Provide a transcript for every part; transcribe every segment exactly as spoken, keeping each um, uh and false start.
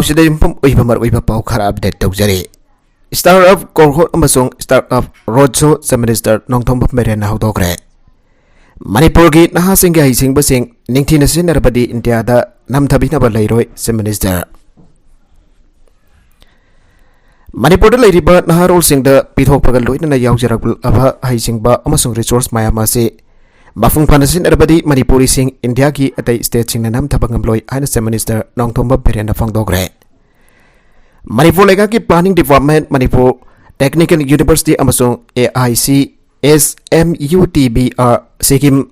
ꯁꯤꯗ ꯌꯨꯝꯐꯝ ꯑꯣꯏꯕ ꯃꯔꯨꯑꯣꯏꯕ ꯄꯥꯎ ꯈꯔ ꯑꯞꯗꯦꯠ ꯇꯧꯖꯔꯤ꯫ Startup Cohort ꯑꯃꯁꯨꯡ Startup Road Show Chief Minister Nongthombam ꯕꯤꯔꯦꯟꯅ ꯍꯧꯗꯣꯛꯈ꯭ꯔꯦ꯫ ꯃꯅꯤꯄꯨꯔꯒꯤ ꯅꯍꯥꯁꯤꯡꯒꯤ ꯍꯩꯁꯤꯡꯕꯁꯤꯡ ꯅꯤꯡꯊꯤꯅ ꯁꯤꯖꯤꯟꯅꯔꯕꯗꯤ ꯏꯟꯗꯤꯌꯥꯗ ꯅꯝꯊꯕꯤꯅꯕ ꯂꯩꯔꯣꯏ, Chief Minister꯫ ꯃꯅꯤꯄꯨꯔꯗ ꯂꯩꯔꯤꯕ ꯅꯍꯥꯔꯣꯜꯁꯤꯡꯗ ꯄꯤꯊꯣꯛꯄꯒ ꯂꯣꯏꯅꯅ ꯌꯥꯎꯖꯔꯛꯂꯕ ꯍꯩꯁꯤꯡꯕ ꯑꯃꯁꯨꯡ resource ꯃꯌꯥꯝ ꯑꯁꯤ ꯃꯄꯨꯡ ꯐꯥꯅ ꯁꯤꯖꯤꯟꯅꯔꯕꯗꯤ ꯃꯅꯤꯄꯨꯔꯤꯁꯤꯡ ꯏꯟꯗꯤꯌꯥꯒꯤ ꯑꯇꯩ stateꯁꯤꯡꯅ ꯅꯝꯊꯕ ꯉꯝꯂꯣꯏ ꯍꯥꯏꯅ Chief Minister ꯅꯣꯡꯊꯣꯝꯕꯝ ꯕꯤꯔꯦꯟꯅ ꯐꯣꯡꯗꯣꯛꯈ꯭ꯔꯦ꯫ ꯃꯅꯤꯄꯨꯔ ꯂꯩꯉꯥꯛꯀꯤ Planning Department, Manipur Technical University ꯑꯃꯁꯨꯡ A I C S M U T B R Sikkim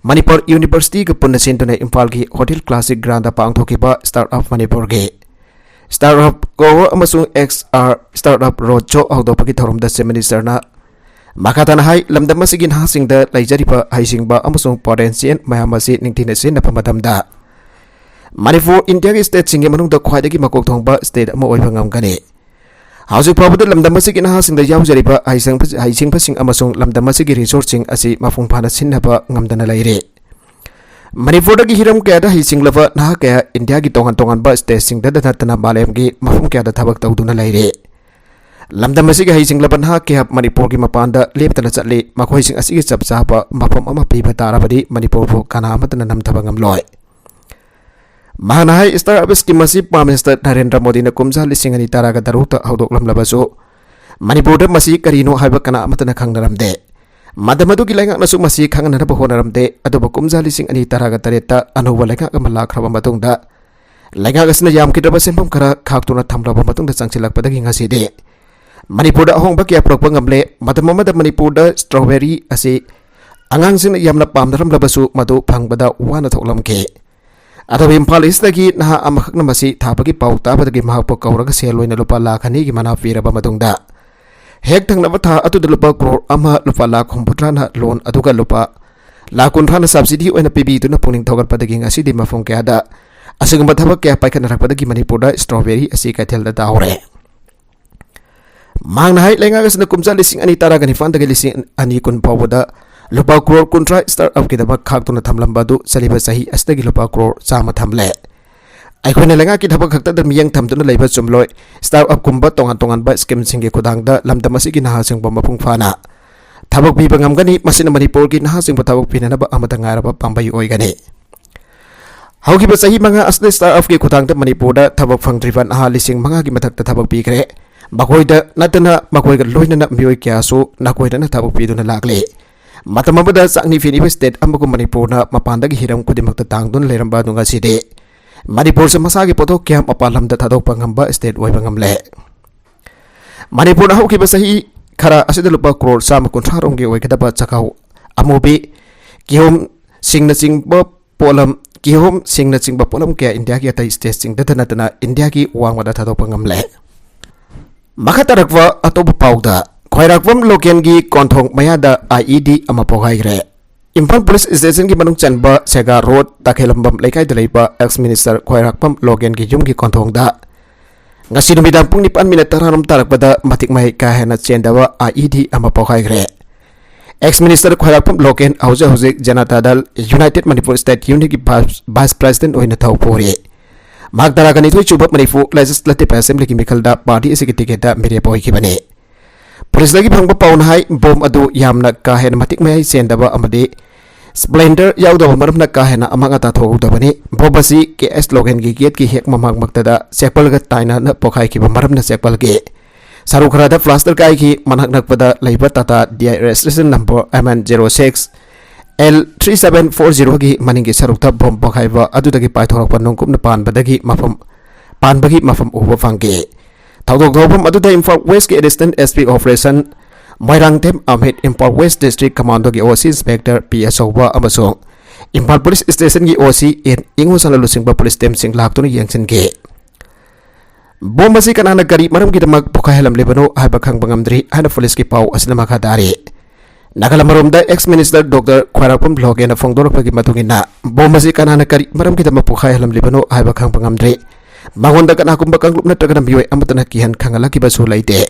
Manipur Universityꯒ ꯄꯨꯟꯅ ꯁꯤꯟꯗꯨꯅ ꯏꯝꯐꯥꯜꯒꯤ Hotel Classic Groundꯗ ꯄꯥꯡꯊꯣꯛꯈꯤꯕ Startup Managerꯒꯤ Startup Cohort ꯑꯃꯁꯨꯡ X R Startup Road Show ꯍꯧꯗꯣꯛꯄꯒꯤ ꯊꯧꯔꯝꯗ Chief Ministerꯅ ꯃꯈꯥ ꯇꯥꯅ ꯍꯥꯏ, ꯂꯝꯗꯝ ꯑꯁꯤꯒꯤ ꯅꯍꯥꯁꯤꯡꯗ ꯂꯩꯖꯔꯤꯕ ꯍꯩꯁꯤꯡꯕ ꯑꯃꯁꯨꯡ potential ꯃꯌꯥꯝ ꯑꯁꯤ ꯅꯤꯡꯊꯤꯅ ꯁꯤꯖꯤꯟꯅꯕ ꯃꯇꯝꯗ ꯃꯅꯤꯄꯨꯔ ꯏꯟꯗꯤꯌꯥꯒꯤ stateꯁꯤꯡꯒꯤ ꯃꯅꯨꯡꯗ ꯈ꯭ꯋꯥꯏꯗꯒꯤ ꯃꯀꯣꯛ ꯊꯣꯡꯕ state ꯑꯃ ꯑꯣꯏꯕ ꯉꯝꯒꯅꯤ꯫ ꯍꯧꯖꯤꯛ ꯐꯥꯎꯕꯗ ꯂꯝꯗꯝ ꯑꯁꯤꯒꯤ ꯅꯍꯥꯁꯤꯡꯗ ꯌꯥꯎꯖꯔꯤꯕ ꯍꯩꯁꯤꯡꯕ-, ꯍꯩꯁꯤꯡꯕꯁꯤꯡ ꯑꯃꯁꯨꯡ ꯂꯝꯗꯝ ꯑꯁꯤꯒꯤ resourceꯁꯤꯡ ꯑꯁꯤ ꯃꯄꯨꯡ ꯐꯥꯅ ꯁꯤꯖꯤꯟꯅꯕ ꯉꯝꯗꯅ ꯂꯩꯔꯤ꯫ ꯃꯅꯤꯄꯨꯔꯗꯒꯤ ꯍꯤꯔꯝ ꯀꯌꯥꯗ ꯍꯩꯁꯤꯡꯂꯕ ꯅꯍꯥ ꯀꯌꯥ ꯏꯟꯗꯤꯌꯥꯒꯤ ꯇꯣꯉꯥꯟ ꯇꯣꯉꯥꯟꯕ stateꯁꯤꯡꯗ ꯅꯠꯇꯅ ꯃꯥꯂꯦꯝꯒꯤ ꯃꯐꯝ ꯀꯌꯥꯗ ꯊꯕꯛ ꯇꯧꯗꯨꯅ ꯂꯩꯔꯤ꯫ ꯂꯝꯗꯝ ꯑꯁꯤꯒꯤ ꯍꯩꯁꯤꯡꯂꯕ ꯅꯍꯥ ꯀꯌꯥ ꯃꯅꯤꯄꯨꯔꯒꯤ ꯃꯄꯥꯟꯗ ꯂꯦꯞꯇꯅ ꯆꯠꯂꯤ꯫ ꯃꯈꯣꯏꯁꯤꯡ ꯑꯁꯤꯒꯤ ꯆꯞ ꯆꯥꯕ ꯃꯐꯝ ꯑꯃ ꯄꯤꯕ ꯇꯥꯔꯕꯗꯤ ꯃꯅꯤꯄꯨꯔꯕꯨ ꯀꯅꯥ ꯑꯃꯠꯇꯅ ꯅꯝꯊꯕ ꯉꯝꯂꯣꯏ꯫ ꯃꯍꯥꯛꯅ ꯍꯥꯏ, Startup Scheme ꯑꯁꯤ Prime Minister ꯅꯔꯦꯟꯗ꯭ꯔ ꯃꯣꯗꯤꯅ ꯀꯨꯝꯖꯥ ꯂꯤꯁꯤꯡ ꯑꯅꯤ ꯇꯔꯥꯒ ꯇꯔꯨꯛꯇ ꯍꯧꯗꯣꯛꯂꯝꯂꯕꯁꯨ ꯃꯅꯤꯄꯨꯔꯗ ꯃꯁꯤ ꯀꯔꯤꯅꯣ ꯍꯥꯏꯕ ꯀꯅꯥ ꯑꯃꯠꯇꯅ ꯈꯪꯅꯔꯝꯗꯦ꯫ ꯃꯇꯝ ꯑꯗꯨꯒꯤ ꯂꯩꯉꯥꯛꯅꯁꯨ ꯃꯁꯤ ꯈꯪꯍꯟꯅꯕ ꯍꯣꯠꯅꯔꯝꯗꯦ꯫ ꯑꯗꯨꯕꯨ ꯀꯨꯝꯖꯥ ꯂꯤꯁꯤꯡ ꯑꯅꯤ ꯇꯔꯥꯒ ꯇꯔꯦꯠꯇ ꯑꯅꯧꯕ ꯂꯩꯉꯥꯛ ꯑꯃ ꯂꯥꯛꯈ꯭ꯔꯕ ꯃꯇꯨꯡꯗ ꯂꯩꯉꯥꯛ ꯑꯁꯤꯅ ꯌꯥꯝꯈꯤꯗ꯭ꯔꯕ ꯁꯦꯟꯐꯝ ꯈꯔ ꯈꯥꯛꯇꯨꯅ ꯊꯝꯂꯕ ꯃꯇꯨꯡꯗ ꯆꯪꯁꯤꯜꯂꯛꯄꯗꯒꯤ ꯉꯁꯤꯗꯤ ꯃꯅꯤꯄꯨꯔꯗ ꯑꯍꯣꯡꯕ ꯀꯌꯥ ꯄꯨꯔꯛꯄ ꯉꯝꯂꯦ꯫ ꯃꯇꯝ ꯑꯃꯗ ꯃꯅꯤꯄꯨꯔꯗ strawberry ꯑꯁꯤ ꯑꯉꯥꯡꯁꯤꯡꯅ ꯌꯥꯝꯅ ꯄꯥꯝꯅꯔꯝꯂꯕꯁꯨ ꯃꯗꯨ ꯐꯪꯕꯗ ꯋꯥꯅ ꯊꯣꯛꯂꯝꯈꯤ꯫ ꯑꯗꯨꯕꯨ ꯏꯝꯐꯥꯜ Eastꯇꯒꯤ ꯅꯍꯥ ꯑꯃꯈꯛꯅ ꯃꯁꯤ ꯊꯥꯕꯒꯤ ꯄꯥꯎ ꯇꯥꯕꯗꯒꯤ ꯃꯍꯥꯛꯄꯨ ꯀꯧꯔꯒ ꯁꯦꯜ ꯑꯣꯏꯅ ꯂꯨꯄꯥ ꯂꯥꯈ ꯑꯅꯤꯒꯤ ꯃꯅꯥ ꯄꯤꯔꯕ ꯃꯇꯨꯡꯗ ꯍꯦꯛ ꯊꯪꯅꯕ ꯊꯥ ꯑꯗꯨꯗ ꯂꯨꯄꯥ ꯀ꯭ꯔꯣꯔ ꯑꯃ ꯂꯨꯄꯥ ꯂꯥꯈ ꯍꯨꯝꯐꯨꯇꯔꯥꯅ loan ꯑꯗꯨꯒ ꯂꯨꯄꯥ ꯂꯥꯈ ꯀꯨꯟꯊ꯭ꯔꯥꯅ subsidy ꯑꯣꯏꯅ ꯄꯤꯕꯤꯗꯨꯅ ꯄꯨꯛꯅꯤꯡ ꯊꯧꯒꯠꯄꯗꯒꯤ ꯉꯁꯤꯗꯤ ꯃꯐꯝ ꯀꯌꯥꯗ ꯑꯁꯤꯒꯨꯝꯕ ꯊꯕꯛ ꯀꯌꯥ ꯄꯥꯏꯈꯠꯅꯔꯛꯄꯗꯒꯤ ꯃꯅꯤꯄꯨꯔꯗ strawberry ꯑꯁꯤ ꯀꯩꯊꯦꯜꯗ ꯇꯥꯍꯧꯔꯦ꯫ ꯃꯍꯥꯛꯅ ꯍꯥꯏ, ꯂꯩꯉꯥꯛ ꯑꯁꯤꯅ ꯀꯨꯝꯖꯥ ꯂꯤꯁꯤꯡ ꯑꯅꯤ ꯇꯔꯥꯒ ꯅꯤꯄꯥꯟꯗꯒꯤ ꯂꯤꯁꯤꯡ ꯑꯅꯤ ꯀꯨꯟ ꯐꯥꯎꯕꯗ ꯂꯨꯄꯥ ꯀ꯭ꯔꯣꯔ ꯀꯨꯟꯊ꯭ꯔꯥ startupꯀꯤꯗꯃꯛ ꯈꯥꯛꯇꯨꯅ ꯊꯝꯂꯝꯕ ꯑꯗꯨ ꯆꯠꯂꯤꯕ ꯆꯍꯤ ꯑꯁꯤꯗꯒꯤ ꯂꯨꯄꯥ ꯀ꯭ꯔꯣꯔ ꯆꯥꯝꯃ ꯊꯝꯂꯦ꯫ ꯑꯩꯈꯣꯏꯅ ꯂꯩꯉꯥꯛꯀꯤ ꯊꯕꯛ ꯈꯛꯇꯗ ꯃꯤꯠꯌꯦꯡ ꯊꯝꯗꯨꯅ ꯂꯩꯕ ꯆꯨꯝꯂꯣꯏ꯫ ꯁ꯭ꯇꯥꯔꯠ ꯑꯞꯀꯨꯝꯕ ꯇꯣꯉꯥꯟ ꯇꯣꯉꯥꯟꯕ ꯁ꯭ꯀꯤꯝꯁꯤꯡꯒꯤ ꯈꯨꯊꯥꯡꯗ ꯂꯝꯗꯝ ꯑꯁꯤꯒꯤ ꯅꯍꯥꯁꯤꯡꯕꯨ ꯃꯄꯨꯡ ꯐꯥꯅ ꯊꯕꯛ ꯄꯤꯕ ꯉꯝꯒꯅꯤ꯫ ꯃꯁꯤꯅ ꯃꯅꯤꯄꯨꯔꯒꯤ ꯅꯍꯥꯁꯤꯡꯕꯨ ꯊꯕꯛ ꯄꯤꯅꯅꯕ ꯑꯃꯠꯇ ꯉꯥꯏꯔꯕ ꯄꯥꯝꯕꯩ ꯑꯣꯏꯒꯅꯤ꯫ ꯍꯧꯈꯤꯕ ꯆꯍꯤ ꯃꯉꯥ ꯑꯁꯤꯗ ꯁ꯭ꯇꯥꯔꯠ ꯑꯞꯀꯤ ꯈꯨꯊꯥꯡꯗ ꯃꯅꯤꯄꯨꯔꯗ ꯊꯕꯛ ꯐꯪꯗ꯭ꯔꯤꯕ ꯅꯍꯥ ꯂꯤꯁꯤꯡ ꯃꯉꯥꯒꯤ ꯃꯊꯛꯇ ꯊꯕꯛ ꯄꯤꯈ꯭ꯔꯦ꯫ ꯃꯈꯣꯏꯗ ꯅꯠꯇꯅ ꯃꯈꯣꯏꯒ ꯂꯣꯏꯅꯅ ꯃꯤꯑꯣꯏ ꯀꯌꯥꯁꯨ ꯅꯥꯀꯣꯏꯅꯅ ꯊꯕꯛ ꯄꯤꯗꯨꯅ ꯂꯥꯛꯂꯤ꯫ ꯃꯇꯝ ꯑꯃꯗ ꯆꯥꯛꯅꯤ ꯐꯤꯅꯤꯕ ꯁ꯭ꯇꯦꯠ ꯑꯃꯒꯨꯝ ꯃꯅꯤꯄꯨꯔꯅ ꯃꯄꯥꯟꯗꯒꯤ ꯍꯤꯔꯝ ꯈꯨꯗꯤꯡꯃꯛꯇ ꯇꯥꯡꯗꯨꯅ ꯂꯩꯔꯝꯕ ꯑꯗꯨ ꯉꯁꯤꯗꯤ ꯃꯅꯤꯄꯨꯔꯁꯨ ꯃꯁꯥꯒꯤ ꯄꯣꯠꯊꯣꯛ ꯀꯌꯥ ꯃꯄꯥꯟ ꯂꯝꯗ ꯊꯥꯗꯣꯛꯄ ꯉꯝꯕ ꯁ꯭ꯇꯦꯠ ꯑꯣꯏꯕ ꯉꯝꯂꯦ꯫ ꯃꯅꯤꯄꯨꯔꯅ ꯍꯧꯈꯤꯕ ꯆꯍꯤ ꯈꯔ ꯑꯁꯤꯗ ꯂꯨꯄꯥ ꯀ꯭ꯔꯣꯔ ꯆꯥꯝꯃ ꯀꯨꯟꯊ꯭ꯔꯥ ꯔꯣꯝꯒꯤ ꯑꯣꯏꯒꯗꯕ ꯆꯥꯛꯍꯥꯎ ꯑꯃꯨꯕꯤ, ꯀꯤꯍꯣꯝ, ꯁꯤꯡꯅꯆꯤꯡꯕ ꯄꯣꯠꯂꯝ, ꯀꯤꯍꯣꯝ, ꯁꯤꯡꯅꯆꯤꯡꯕ ꯄꯣꯠꯂꯝ ꯀꯌꯥ ꯏꯟꯗꯤꯌꯥꯒꯤ ꯑꯇꯩ ꯁ꯭ꯇꯦꯠꯁꯤꯡꯗꯇ ꯅꯠꯇꯅ ꯏꯟꯗꯤꯌꯥꯒꯤ ꯋꯥꯡꯃꯗ ꯊꯥꯗꯣꯛꯄ ꯉꯝꯂꯦ꯫ ꯃꯈꯥ ꯇꯥꯔꯛꯄ ꯑꯇꯣꯞꯄ ꯄꯥꯎꯗ, ꯈ꯭ꯋꯥꯏꯔꯥꯛꯄꯝ ꯂꯣꯀꯦꯟꯒꯤ ꯀꯣꯟꯊꯣꯡ ꯃꯌꯥꯗ ꯑꯥꯏ ꯏ ꯗꯤ ꯑꯃ ꯄꯣꯈꯥꯏꯈ꯭ꯔꯦ꯫ ꯏꯝꯐꯥꯜ ꯄꯨꯂꯤꯁ ꯁ꯭ꯇꯦꯁꯟꯒꯤ ꯃꯅꯨꯡ ꯆꯟꯕ ꯁꯦꯒꯥ ꯔꯣꯗ, ꯇꯈꯦꯂꯝꯕꯝ ꯂꯩꯀꯥꯏꯗ ꯂꯩꯕ ꯑꯦꯛꯁ ꯃꯤꯅꯤꯁꯇꯔ ꯈ꯭ꯋꯥꯏꯔꯥꯛꯄꯝ ꯂꯣꯀꯦꯟꯒꯤ ꯌꯨꯝꯒꯤ ꯀꯣꯟꯊꯣꯡꯗ ꯉꯁꯤ ꯅꯨꯃꯤꯗꯥꯡ ꯄꯨꯡ ꯅꯤꯄꯥꯟ ꯃꯤꯅꯠ ꯇꯔꯥꯔꯣꯝ ꯇꯥꯔꯛꯄꯗ ꯃꯇꯤꯛ ꯃꯍꯩ ꯀꯥ ꯍꯦꯟꯅ ꯆꯦꯟꯗꯕ ꯑꯥꯏ ꯏ ꯗꯤ ꯑꯃ ꯄꯣꯈꯥꯏꯈ꯭ꯔꯦ꯫ ꯑꯦꯛꯁ ꯃꯤꯅꯤꯁꯇꯔ ꯈ꯭ꯋꯥꯏꯔꯥꯛꯄꯝ ꯂꯣꯀꯦꯟ ꯍꯧꯖꯤꯛ ꯍꯧꯖꯤꯛ ꯖꯅꯇꯥ ꯗꯜ ꯌꯨꯅꯥꯏꯇꯦꯗ ꯃꯅꯤꯄꯨꯔ ꯁ꯭ꯇꯦꯠ ꯌꯨꯅꯤꯠꯀꯤ ꯚꯥꯏꯁ, ꯚꯥꯏꯁ ꯄ꯭ꯔꯦꯁꯤꯗꯦꯟꯠ ꯑꯣꯏꯅ ꯊꯧ ꯄꯨꯔꯤ꯫ ꯃꯍꯥꯛ ꯇꯔꯥꯒ ꯅꯤꯊꯣꯏ ꯁꯨꯕ ꯃꯅꯤꯄꯨꯔ ꯂꯦꯖꯤꯁꯂꯦꯇꯤꯚ ꯑꯦꯁꯦꯝꯕ꯭ꯂꯤꯒꯤ ꯃꯤꯈꯜꯗ ꯄꯥꯔꯇꯤ ꯑꯁꯤꯒꯤ ꯇꯤꯀꯦꯠꯇ ꯃꯤꯔꯦꯞ ꯑꯣꯏꯈꯤꯕꯅꯤ꯫ ꯄꯨꯂꯤꯁꯇꯒꯤ ꯐꯪꯕ ꯄꯥꯎꯅ ꯍꯥꯏ, ꯕꯣꯝ ꯑꯗꯨ ꯌꯥꯝꯅ ꯀꯥ ꯍꯦꯟꯅ ꯃꯇꯤꯛ ꯃꯌꯥꯏ ꯆꯦꯟꯗꯕ ꯑꯃꯗꯤ ꯁ꯭ꯄ꯭ꯂꯦꯟꯗꯔ ꯌꯥꯎꯗꯕ ꯃꯔꯝꯅ ꯀꯥ ꯍꯦꯟꯅ ꯑꯃꯥꯡ ꯑꯇꯥ ꯊꯣꯛꯍꯧꯗꯕꯅꯤ꯫ ꯕꯣꯝ ꯑꯁꯤ ꯀꯦ ꯑꯦꯁ ꯂꯣꯒꯦꯟꯒꯤ ꯒꯦꯠꯀꯤ ꯍꯦꯛ ꯃꯃꯥꯡꯃꯛꯇꯗ ꯆꯦꯛꯄꯜꯒ ꯇꯥꯏꯅꯅ ꯄꯣꯈꯥꯏꯈꯤꯕ ꯃꯔꯝꯅ ꯆꯦꯛꯄꯜꯒꯤ ꯁꯔꯨꯛ ꯈꯔꯗ ꯄ꯭ꯂꯥꯁꯇꯔ ꯀꯥꯏꯈꯤ꯫ ꯃꯅꯥꯛ ꯅꯛꯄꯗ ꯂꯩꯕ Tata D I registration number M N zero six L three seven four ꯖꯤꯔꯣꯒꯤ ꯃꯅꯤꯡꯒꯤ ꯁꯔꯨꯛꯇ ꯕꯣꯝ ꯄꯣꯈꯥꯏꯕ ꯑꯗꯨꯗꯒꯤ ꯄꯥꯏꯊꯣꯔꯛꯄ ꯅꯣꯡꯀꯨꯞꯅ ꯄꯥꯟꯕꯗꯒꯤ ꯃꯐꯝ, ꯄꯥꯟꯕꯒꯤ ꯃꯐꯝ ꯎꯕ ꯐꯪꯈꯤ꯫ ꯊꯧꯗꯣꯛ ꯊꯣꯛꯐꯝ ꯑꯗꯨꯗ ꯏꯝꯐꯥꯜ ꯋꯦꯁꯀꯤ additional S P operation Moirangthem Amit, Imphal west district ꯀꯃꯥꯟꯗꯣꯒꯤ ꯑꯣ ꯁꯤ ꯏꯟꯁꯄꯦꯛꯇꯔ ꯄꯤ ꯑꯆꯧꯕ ꯑꯃꯁꯨꯡ ꯏꯝꯐꯥꯜ ꯄꯨꯂꯤꯁ ꯁ꯭ꯇꯦꯁꯟꯒꯤ ꯑꯣ ꯁꯤ ꯑꯦꯟ ꯏꯉꯣꯁꯅ ꯂꯨꯆꯤꯡꯕ ꯄꯨꯂꯤꯁ ꯇꯤꯝꯁꯤꯡ ꯂꯥꯛꯇꯨꯅ ꯌꯦꯡꯁꯤꯟꯈꯤ꯫ ꯕꯣꯝ ꯑꯁꯤ ꯀꯅꯥꯅ ꯀꯔꯤ ꯃꯔꯝꯒꯤꯗꯃꯛ ꯄꯣꯈꯥꯏꯍꯜꯂꯝꯂꯤꯕꯅꯣ ꯍꯥꯏꯕ ꯈꯪꯕ ꯉꯝꯗ꯭ꯔꯤ ꯍꯥꯏꯅ ꯄꯨꯂꯤꯁꯀꯤ ꯄꯥꯎ ꯑꯁꯤꯅ ꯃꯈꯥ ꯇꯥꯔꯤ꯫ ꯅꯥꯒꯥꯂꯦꯟ ꯑꯃꯔꯣꯝꯗ ꯑꯦꯛꯁ ꯃꯤꯅꯤꯁꯇꯔ ꯗꯣꯛꯇꯔ ꯈ꯭ꯋꯥꯏꯔꯥꯛꯄꯝ ꯂꯣꯒꯦꯅ ꯐꯣꯡꯗꯣꯔꯛꯄꯒꯤ ꯃꯇꯨꯡ ꯏꯟꯅ, ꯕꯣꯝ ꯑꯁꯤ ꯀꯅꯥꯅ ꯀꯔꯤ ꯃꯔꯝꯒꯤꯗꯃꯛ ꯄꯣꯈꯥꯏꯍꯜꯂꯝꯂꯤꯕꯅꯣ ꯍꯥꯏꯕ ꯈꯪꯕ ꯉꯝꯗ꯭ꯔꯤ꯫ ꯃꯉꯣꯟꯗ ꯀꯅꯥꯒꯨꯝꯕ ꯀꯥꯡꯂꯨꯞ ꯅꯠꯇ꯭ꯔꯒꯅ ꯃꯤꯑꯣꯏ ꯑꯃꯠꯇꯅ ꯀꯤꯍꯟ ꯈꯪꯍꯜꯂꯛꯈꯤꯕꯁꯨ ꯂꯩꯇꯦ꯫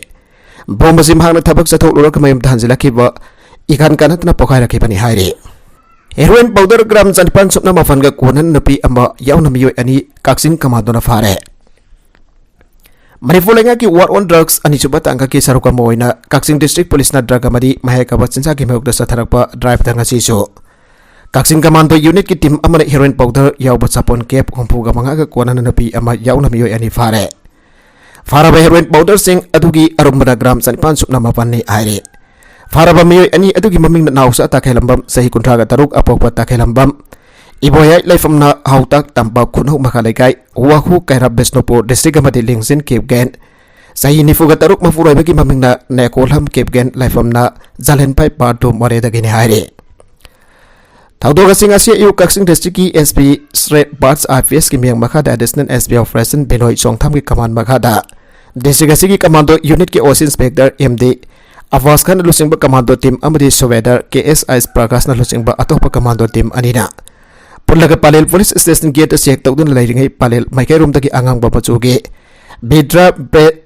ꯕꯣꯝ ꯑꯁꯤ ꯃꯍꯥꯛꯅ ꯊꯕꯛ ꯆꯠꯊꯣꯛꯂꯨꯔꯒ ꯃꯌꯨꯝꯗ ꯍꯟꯖꯤꯜꯂꯛꯈꯤꯕ ꯏꯀꯥꯟ ꯀꯥꯟꯅꯗꯅ ꯄꯣꯈꯥꯏꯔꯛꯈꯤꯕꯅꯤ ꯍꯥꯏꯔꯤ꯫ Heroin powder gram ꯆꯅꯤꯄꯥꯟ ꯁꯨꯞꯅ ꯃꯥꯄꯟꯒ ꯀꯣꯟꯅꯅ ꯅꯨꯄꯤ ꯑꯃ ꯌꯥꯎꯅ ꯃꯤꯑꯣꯏ ꯑꯅꯤ ꯀꯛꯆꯤꯡ ꯀꯃꯥꯟꯗꯣꯅ ꯐꯥꯔꯦ꯫ ꯃꯅꯤꯄꯨꯔ ꯂꯩꯉꯥꯛꯀꯤ War on Drugs ꯑꯅꯤꯁꯨꯕ ꯇꯥꯡꯀꯛꯀꯤ ꯁꯔꯨꯛ ꯑꯃ ꯑꯣꯏꯅ ꯀꯛꯆꯤꯡ district police ꯅ drug ꯑꯃꯗꯤ ꯃꯍꯩ ꯑꯀꯥꯕ ꯆꯤꯟꯖꯥꯛꯀꯤ ꯃꯥꯌꯣꯛꯇ ꯆꯠꯊꯔꯛꯄ drive ꯇ ꯉꯁꯤꯁꯨ ꯀꯛꯆꯤꯡ ꯀꯃꯥꯟꯗꯣ unit ꯀꯤ team ꯑꯃꯅ heroin powder ꯌꯥꯎꯕ ꯆꯥꯄꯣꯟ case ꯍꯨꯝꯐꯨꯒ ꯃꯉꯥꯒ ꯀꯣꯟꯅꯅ ꯅꯨꯄꯤ ꯑꯃ ꯌꯥꯎꯅ ꯃꯤꯑꯣꯏ ꯑꯅꯤ ꯐꯥꯔꯦ꯫ ꯐꯥꯔꯕ heroin powder ꯁꯤꯡ ꯑꯗꯨꯒꯤ ꯑꯔꯨꯝꯕꯅ gram ꯆꯅꯤꯄꯥꯟ ꯁꯨꯞꯅ ꯃꯥꯄꯟꯅꯤ ꯍꯥꯏꯔꯤ꯫ ꯐꯥꯔꯕ ꯃꯤꯑꯣꯏ ꯑꯅꯤ ꯑꯗꯨꯒꯤ ꯃꯃꯤꯡꯅ ꯅꯥꯎꯆꯥ ꯇꯥꯈꯦꯜꯂꯝꯕꯝ, ꯆꯍꯤ ꯀꯨꯟꯊ꯭ꯔꯥꯒ ꯇꯔꯨꯛ, ꯑꯄꯣꯛꯄ ꯇꯥꯈꯦꯜꯂꯝꯕꯝ, ꯏꯕꯣꯌꯥꯏ ꯂꯩꯐꯝꯅ ꯍꯥꯎꯇꯥꯛ ꯇꯝꯄꯥꯛ ꯈꯨꯅꯧ ꯃꯈꯥ ꯂꯩꯀꯥꯏ, ꯋꯥꯍꯨ ꯀꯩꯔꯥ ꯕꯤꯁꯅꯨꯄꯨꯔ district ꯑꯃꯗꯤ ꯂꯤꯡꯖꯤꯟ ꯀꯤꯞꯒꯦꯟ, ꯆꯍꯤ ꯅꯤꯐꯨꯒ ꯇꯔꯨꯛ, ꯃꯄꯨꯔꯣꯏꯕꯒꯤ ꯃꯃꯤꯡꯅ ꯅꯦꯀꯣꯜꯍꯝ ꯀꯤꯞꯒꯦꯟ, ꯂꯩꯐꯝꯅ ꯖꯂꯦꯟꯄꯥꯏ part two ꯃꯣꯔꯦꯗꯒꯤꯅꯤ ꯍꯥꯏꯔꯤ꯫ ꯊꯧꯗꯣꯛ ꯑꯁꯤ ꯉꯁꯤ ꯑꯌꯨꯛ ꯀꯛꯆꯤꯡ district ꯀꯤ S P ꯁ꯭ꯔꯦ ꯕꯥꯔꯠꯁ I P S ꯀꯤ ꯃꯤꯠꯌꯦꯡ ꯃꯈꯥꯗ Additional S P Operation ꯕꯤꯅꯣꯏ ꯆꯣꯡꯊꯥꯝꯒꯤ command ꯃꯈꯥꯗ district ꯑꯁꯤꯒꯤ commando unit ꯀꯤ O C inspector M D ꯑꯕꯥꯁ ꯈꯥꯟꯅ ꯂꯨꯆꯤꯡꯕ commando team ꯑꯃꯗꯤ subedar K S I ꯄ꯭ꯔꯀꯥꯁꯅ ꯂꯨꯆꯤꯡꯕ ꯑꯇꯣꯞꯄ commando team ꯑꯅꯤꯅ ꯄꯨꯜꯂꯒ Pallel police station gate check ꯇꯧꯗꯨꯅ ꯂꯩꯔꯤꯉꯩ ꯄꯂꯦꯜ ꯃꯥꯏꯀꯩꯔꯣꯝꯗꯒꯤ ꯑꯉꯥꯡꯕ ꯃꯆꯨꯒꯤ Vidra Be-,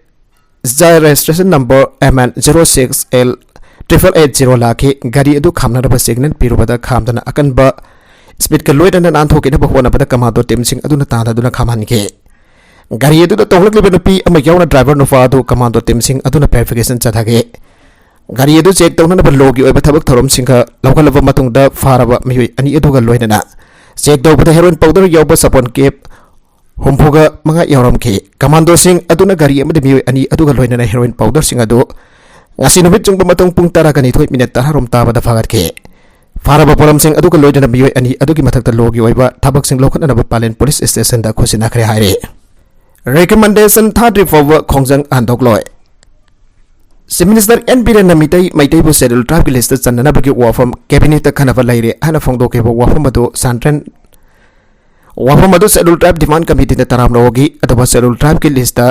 registration number M N zero six L triple eight zero ꯂꯥꯛꯈꯤ꯫ ꯒꯥꯔꯤ ꯑꯗꯨ ꯈꯥꯝꯅꯅꯕ signal ꯄꯤꯔꯨꯕꯗ ꯈꯥꯝꯗꯅ ꯑꯀꯟꯕ speed ꯀ ꯂꯣꯏꯅꯅ ꯅꯥꯟꯊꯣꯛꯈꯤꯅꯕ ꯍꯣꯠꯅꯕꯗ commando team ꯁꯤꯡ ꯑꯗꯨꯅ ꯇꯥꯟꯅꯗꯨꯅ ꯈꯥꯝꯍꯟꯈꯤ꯫ ꯒꯥꯔꯤ ꯑꯗꯨꯗ ꯇꯣꯡꯂꯛꯂꯤꯕ ꯅꯨꯄꯤ ꯑꯃ ꯌꯥꯎꯅ driver ꯅꯨꯄꯥ ꯑꯗꯨ commando team ꯁꯤꯡ ꯑꯗꯨꯅ verification ꯆꯠꯊꯈꯤ꯫ ꯒꯥꯔꯤ ꯑꯗꯨ check ꯇꯧꯅꯅꯕ law ꯒꯤ ꯑꯣꯏꯕ ꯊꯕꯛ ꯊꯧꯔꯝꯁꯤꯡꯒ ꯂꯧꯈꯠꯂꯕ ꯃꯇꯨꯡꯗ ꯐꯥꯔꯕ ꯃꯤꯑꯣꯏ ꯑꯅꯤ ꯑꯗꯨꯒ ꯂꯣꯏꯅꯅ check ꯇꯧꯕꯗ heroin powder ꯌꯥꯎꯕ ꯆꯥꯄꯣꯟ case ꯍꯨꯝꯐꯨꯒ ꯃꯉꯥ ꯌꯥꯎꯔꯝꯈꯤ꯫ Commando ꯁꯤꯡ ꯑꯗꯨꯅ ꯒꯥꯔꯤ ꯑꯃꯗꯤ ꯃꯤꯑꯣꯏ ꯑꯅꯤ ꯑꯗꯨꯒ ꯂꯣꯏꯅꯅ heroin powder ꯁꯤꯡ ꯑꯗꯨ ꯉꯁꯤ ꯅꯨꯃꯤꯠ ꯆꯨꯡꯕ ꯃꯇꯨꯡ ꯄꯨꯡ ꯇꯔꯥꯒ ꯅꯤꯊꯣꯏ minute ꯇꯔꯥꯔꯣꯝ ꯇꯥꯕꯗ ꯐꯥꯒꯠꯈꯤ꯫ ꯐꯥꯔꯕ ꯄꯣꯠꯂꯝꯁꯤꯡ ꯑꯗꯨꯒ ꯂꯣꯏꯅꯅ ꯃꯤꯑꯣꯏ ꯑꯅꯤ ꯑꯗꯨꯒꯤ ꯃꯊꯛꯇ law ꯒꯤ ꯑꯣꯏꯕ ꯊꯕꯛꯁꯤꯡ ꯂꯧꯈꯠꯅꯅꯕ ꯄꯂꯦꯜ police station ꯗ ꯈꯨꯠꯁꯤꯟꯅꯈ꯭ꯔꯦ ꯍꯥꯏꯔꯤ꯫ Recommendation ꯊꯥꯗ꯭ꯔꯤ ꯐꯥꯎꯕ ꯈꯣꯡꯖꯪ ꯍꯟꯗꯣꯛꯂꯣꯏ꯫ Chief Minister N ꯕꯤꯔꯦꯟꯅ Meitei, ꯃꯩꯇꯩꯕꯨ Scheduled Tribe ꯀꯤ list ꯇ ꯆꯟꯅꯅꯕꯒꯤ ꯋꯥꯐꯝ cabinet ꯇ ꯈꯟꯅꯕ ꯂꯩꯔꯦ ꯍꯥꯏꯅ ꯐꯣꯡꯗꯣꯛꯈꯤꯕ ꯋꯥꯐꯝ ꯑꯗꯨ Central ꯋꯥꯐꯝ ꯑꯗꯨ Scheduled Tribe Demand Committee ꯅ ꯇꯔꯥꯝꯅ ꯑꯣꯛꯏ꯫ ꯑꯗꯨꯕꯨ Scheduled Tribe ꯀꯤ list ꯇ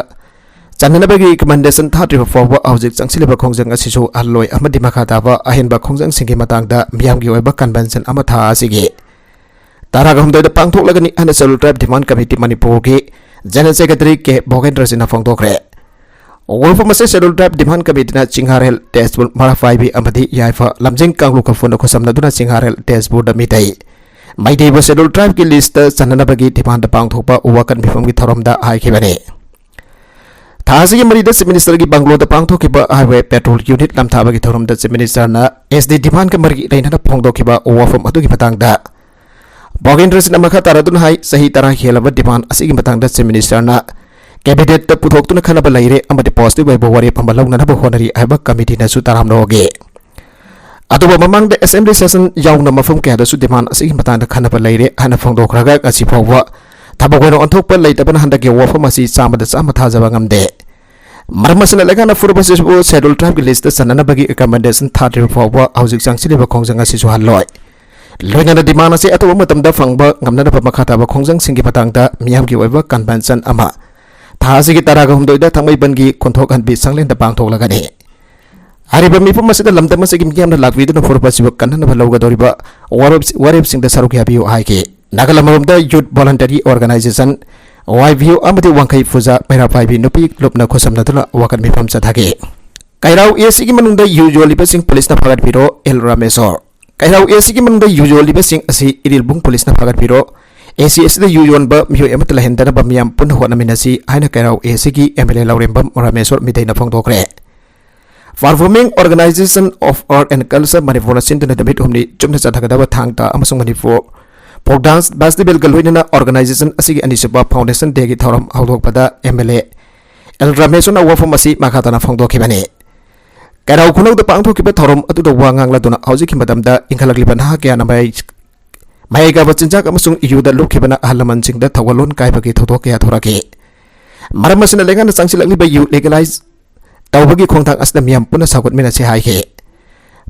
ꯆꯟꯅꯅꯕꯒꯤ recommendation ꯊꯥꯗ꯭ꯔꯤꯕ ꯐꯥꯎꯕ ꯍꯧꯖꯤꯛ ꯆꯪꯁꯤꯜꯂꯤꯕ ꯈꯣꯡꯖꯪ ꯑꯁꯤꯁꯨ ꯍꯜꯂꯣꯏ ꯑꯃꯗꯤ ꯃꯈꯥ ꯇꯥꯕ ꯑꯍꯦꯟꯕ ꯈꯣꯡꯖꯪꯁꯤꯡꯒꯤ ꯃꯇꯥꯡꯗ ꯃꯤꯌꯥꯝꯒꯤ ꯑꯣꯏꯕ convention ꯑꯃ ꯊꯥ ꯑꯁꯤꯒꯤ ꯇꯔꯥꯒ ꯍꯨꯝꯗꯣꯏꯗ ꯄꯥꯡꯊꯣꯛꯂꯒꯅꯤ ꯍꯥꯏꯅ Scheduled Tribe Demand Committee ꯃꯅꯤꯄꯨꯔꯒꯤ General Secretary ꯀꯦ ꯚꯣꯒꯦꯟꯗ꯭ꯔꯖꯤꯠꯅ ꯐꯣꯡꯗꯣꯛꯈ꯭ꯔꯦ꯫ ꯋꯥꯐꯝ ꯑꯁꯤ Scheduled Tribe Demand Committeeꯅ ꯆꯤꯡꯍꯥꯔꯦꯜ, ꯇꯦꯖꯄꯨꯔ, ꯃꯔꯥꯐꯥꯏꯕꯤ ꯑꯃꯗꯤ ꯌꯥꯏꯐ ꯂꯝꯖꯤꯡ ꯀꯥꯡꯂꯨꯞ ꯀꯥꯡꯄꯨꯅ ꯈꯨꯠꯁꯝꯅꯗꯨꯅ ꯆꯤꯡꯍꯥꯔꯦꯜ, ꯇꯦꯖꯄꯨꯔꯗ ꯃꯤꯇꯩ ꯃꯩꯇꯩꯕꯨ Scheduled Tribeꯀꯤ listꯇ ꯆꯟꯅꯅꯕꯒꯤ demandꯗ ꯄꯥꯡꯊꯣꯛꯄ ꯋꯥꯀꯠ ꯃꯤꯐꯝꯒꯤ ꯊꯧꯔꯝꯗ ꯍꯥꯏꯈꯤꯕꯅꯤ꯫ ꯊꯥ ꯑꯁꯤꯒꯤ ꯃꯔꯤꯗ Chief Ministerꯒꯤ bungalow ꯗ ꯄꯥꯡꯊꯣꯛꯈꯤꯕ highway patrol unit ꯂꯝꯊꯥꯕꯒꯤ ꯊꯧꯔꯝꯗ Chief Ministerꯅ S T demandꯀ ꯃꯔꯤ ꯂꯩꯅꯅ ꯐꯣꯡꯗꯣꯛꯈꯤꯕ ꯋꯥꯐꯝ ꯑꯗꯨꯒꯤ ꯃꯇꯥꯡꯗ ꯚꯣꯒꯦꯟꯗ꯭ꯔ ꯁꯤꯡꯅ ꯃꯈꯥ ꯇꯥꯔꯗꯨꯅ ꯍꯥꯏ, ꯆꯍꯤ ꯇꯔꯥ ꯍꯦꯜꯂꯕ demand ꯑꯁꯤꯒꯤ ꯃꯇꯥꯡꯗ Chief Ministerꯅ cabinetꯇ ꯄꯨꯊꯣꯛꯇꯨꯅ ꯈꯟꯅꯕ ꯂꯩꯔꯦ ꯑꯃꯗꯤ positive ꯑꯣꯏꯕ ꯋꯥꯔꯦꯞ ꯑꯃ ꯂꯧꯅꯅꯕ ꯍꯣꯠꯅꯔꯤ ꯍꯥꯏꯕ committeeꯅꯁꯨ ꯇꯔꯥꯝꯅ ꯑꯣꯛꯏ꯫ ꯑꯗꯨꯕꯨ ꯃꯃꯥꯡꯗ Assembly session ꯌꯥꯎꯅ ꯃꯐꯝ ꯀꯌꯥꯗꯁꯨ demand ꯑꯁꯤꯒꯤ ꯃꯇꯥꯡꯗ ꯈꯟꯅꯕ ꯂꯩꯔꯦ ꯍꯥꯏꯅ ꯐꯣꯡꯗꯣꯛꯈ꯭ꯔꯒ ꯉꯁꯤ ꯐꯥꯎꯕ ꯊꯕꯛ ꯑꯣꯏꯅ ꯑꯣꯟꯊꯣꯛꯄ ꯂꯩꯇꯕꯅ ꯍꯟꯗꯛꯀꯤ ꯋꯥꯐꯝ ꯑꯁꯤ ꯆꯥꯝꯃꯗ ꯆꯥꯝꯃ ꯊꯥꯖꯕ ꯉꯝꯗꯦ꯫ ꯃꯔꯝ ꯑꯁꯤꯅ ꯂꯩꯉꯥꯛꯅ ꯐꯨꯔꯨꯞ ꯑꯁꯤꯕꯨ Scheduled Tribeꯀꯤ listꯇ ꯆꯟꯅꯅꯕꯒꯤ recommendation ꯊꯥꯗ꯭ꯔꯤꯕ ꯐꯥꯎꯕ ꯍꯧꯖꯤꯛ ꯆꯪꯁꯤꯜꯂꯤꯕ ꯈꯣꯡꯖꯪ ꯑꯁꯤꯁꯨ ꯍꯜꯂꯣꯏ꯫ ꯂꯣꯏꯅꯅ demand ꯑꯁꯤ ꯑꯇꯣꯞꯄ ꯃꯇꯝꯗ ꯐꯪꯕ ꯉꯝꯅꯅꯕ ꯃꯈꯥ ꯇꯥꯕ ꯈꯣꯡꯖꯪꯁꯤꯡꯒꯤ ꯃꯇꯥꯡꯗ ꯃꯤꯌꯥꯝꯒꯤ ꯑꯣꯏꯕ convention ꯑꯃ ꯊꯥ ꯑꯁꯤꯒꯤ ꯇꯔꯥꯒ ꯍꯨꯝꯗꯣꯏꯗ ꯊꯥꯡꯃꯩꯕꯟꯒꯤ ꯀꯣꯟꯊꯣꯛꯍꯟꯕꯤ ꯁꯪꯂꯦꯟꯗ ꯄꯥꯡꯊꯣꯛꯂꯒꯅꯤ꯫ ꯍꯥꯏꯔꯤꯕ ꯃꯤꯐꯝ ꯑꯁꯤꯗ ꯂꯝꯗꯝ ꯑꯁꯤꯒꯤ ꯃꯤꯌꯥꯝꯅ ꯂꯥꯛꯄꯤꯗꯨꯅ ꯐꯨꯔꯨꯞ ꯑꯁꯤꯕꯨ ꯀꯟꯅꯅꯕ ꯂꯧꯒꯗꯧꯔꯤꯕ ꯋꯥꯔꯦꯞ-, ꯋꯥꯔꯦꯞꯁꯤꯡꯗ ꯁꯔꯨꯛ ꯌꯥꯕꯤꯌꯨ ꯍꯥꯏꯈꯤ꯫ ꯅꯥꯒꯥꯂꯝ ꯑꯃꯔꯣꯝꯗ Youth Voluntary Organization, Y V O, ꯑꯃꯗꯤ ꯋꯥꯡꯈꯩ ꯐꯨꯖꯥ ꯃꯩꯔꯥ ꯄꯥꯏꯕꯤ ꯅꯨꯄꯤ ꯀ꯭ꯂꯕꯅ ꯈꯨꯠꯁꯝꯅꯗꯨꯅ ꯋꯥꯀꯠ ꯃꯤꯐꯝ ꯆꯠꯊꯈꯤ꯫ ꯀꯩꯔꯥꯎ A Cꯒꯤ ꯃꯅꯨꯡꯗ ꯌꯨ ꯌꯣꯜꯂꯤꯕꯁꯤꯡ ꯄꯨꯂꯤꯁꯅ ꯐꯥꯒꯠꯄꯤꯔꯣ, ꯑꯦꯜ ꯔꯥꯃꯦꯁꯣꯔ꯫ ꯀꯩꯔꯥꯎ A Cꯒꯤ ꯃꯅꯨꯡꯗ ꯌꯨ ꯌꯣꯜꯂꯤꯕꯁꯤꯡ ꯑꯁꯤ ꯏꯔꯤꯜꯕꯨꯡ ꯄꯨꯂꯤꯁꯅ ꯐꯥꯒꯠꯄꯤꯔꯣ꯫ A C ꯑꯁꯤꯗ ꯌꯨ ꯌꯣꯟꯕ ꯃꯤꯑꯣꯏ ꯑꯃꯠꯇ ꯂꯩꯍꯟꯗꯅꯕ ꯃꯤꯌꯥꯝ ꯄꯨꯟꯅ ꯍꯣꯠꯅꯃꯤꯟꯅꯁꯤ ꯍꯥꯏꯅ ꯀꯩꯔꯥꯎ A Cꯒꯤ M L A Laurembam Rameshwor ꯃꯤꯇꯩꯅ ꯐꯣꯡꯗꯣꯛꯈ꯭ꯔꯦ꯫ Performing Organization of Art and Culture ꯃꯅꯤꯄꯨꯔꯅ ꯁꯤꯟꯗꯨꯅ ꯅꯨꯃꯤꯠ ꯍꯨꯝꯅꯤ ꯆꯨꯞꯅ ꯆꯠꯊꯒꯗꯕ ꯊꯥꯡ ꯇꯥ ꯑꯃꯁꯨꯡ ꯃꯅꯤꯄꯨꯔ Folk Dance Festivalꯒ ꯂꯣꯏꯅꯅ organization ꯑꯁꯤꯒꯤ ꯑꯅꯤꯁꯨꯕ Foundation Dayꯒꯤ ꯊꯧꯔꯝ ꯍꯧꯗꯣꯛꯄꯗ M L A ꯑꯦꯜ ꯔꯥꯃꯦꯁꯣꯔꯅ ꯋꯥꯐꯝ ꯑꯁꯤ ꯃꯈꯥ ꯇꯥꯅ ꯐꯣꯡꯗꯣꯛꯈꯤꯕꯅꯤ꯫ ꯀꯩꯔꯥꯎ ꯈꯨꯅꯧꯗ ꯄꯥꯡꯊꯣꯛꯈꯤꯕ ꯊꯧꯔꯝ ꯑꯗꯨꯗ ꯋꯥ ꯉꯥꯡꯂꯗꯨꯅ ꯍꯧꯖꯤꯛꯀꯤ ꯃꯇꯝꯗ ꯏꯟꯈꯠꯂꯛꯂꯤꯕ ꯅꯍꯥ ꯀꯌꯥꯅ ꯃꯌꯥꯏ, ꯃꯌꯥꯏ ꯀꯥꯕ ꯆꯤꯟꯖꯥꯛ ꯑꯃꯁꯨꯡ ꯌꯨꯗ ꯂꯨꯞꯈꯤꯕꯅ ꯑꯍꯜ ꯂꯃꯟꯁꯤꯡꯗ ꯊꯧꯒꯜꯂꯣꯟ ꯀꯥꯏꯕꯒꯤ ꯊꯧꯗꯣꯛ ꯀꯌꯥ ꯊꯣꯔꯛꯈꯤ꯫ ꯃꯔꯝ ꯑꯁꯤꯅ ꯂꯩꯉꯥꯛꯅ ꯆꯪꯁꯤꯜꯂꯛꯂꯤꯕ ꯌꯨ legalize ꯇꯧꯕꯒꯤ ꯈꯣꯡꯊꯥꯡ ꯑꯁꯤꯗ ꯃꯤꯌꯥꯝ ꯄꯨꯟꯅ ꯁꯧꯒꯠꯃꯤꯟꯅꯁꯤ ꯍꯥꯏꯈꯤ꯫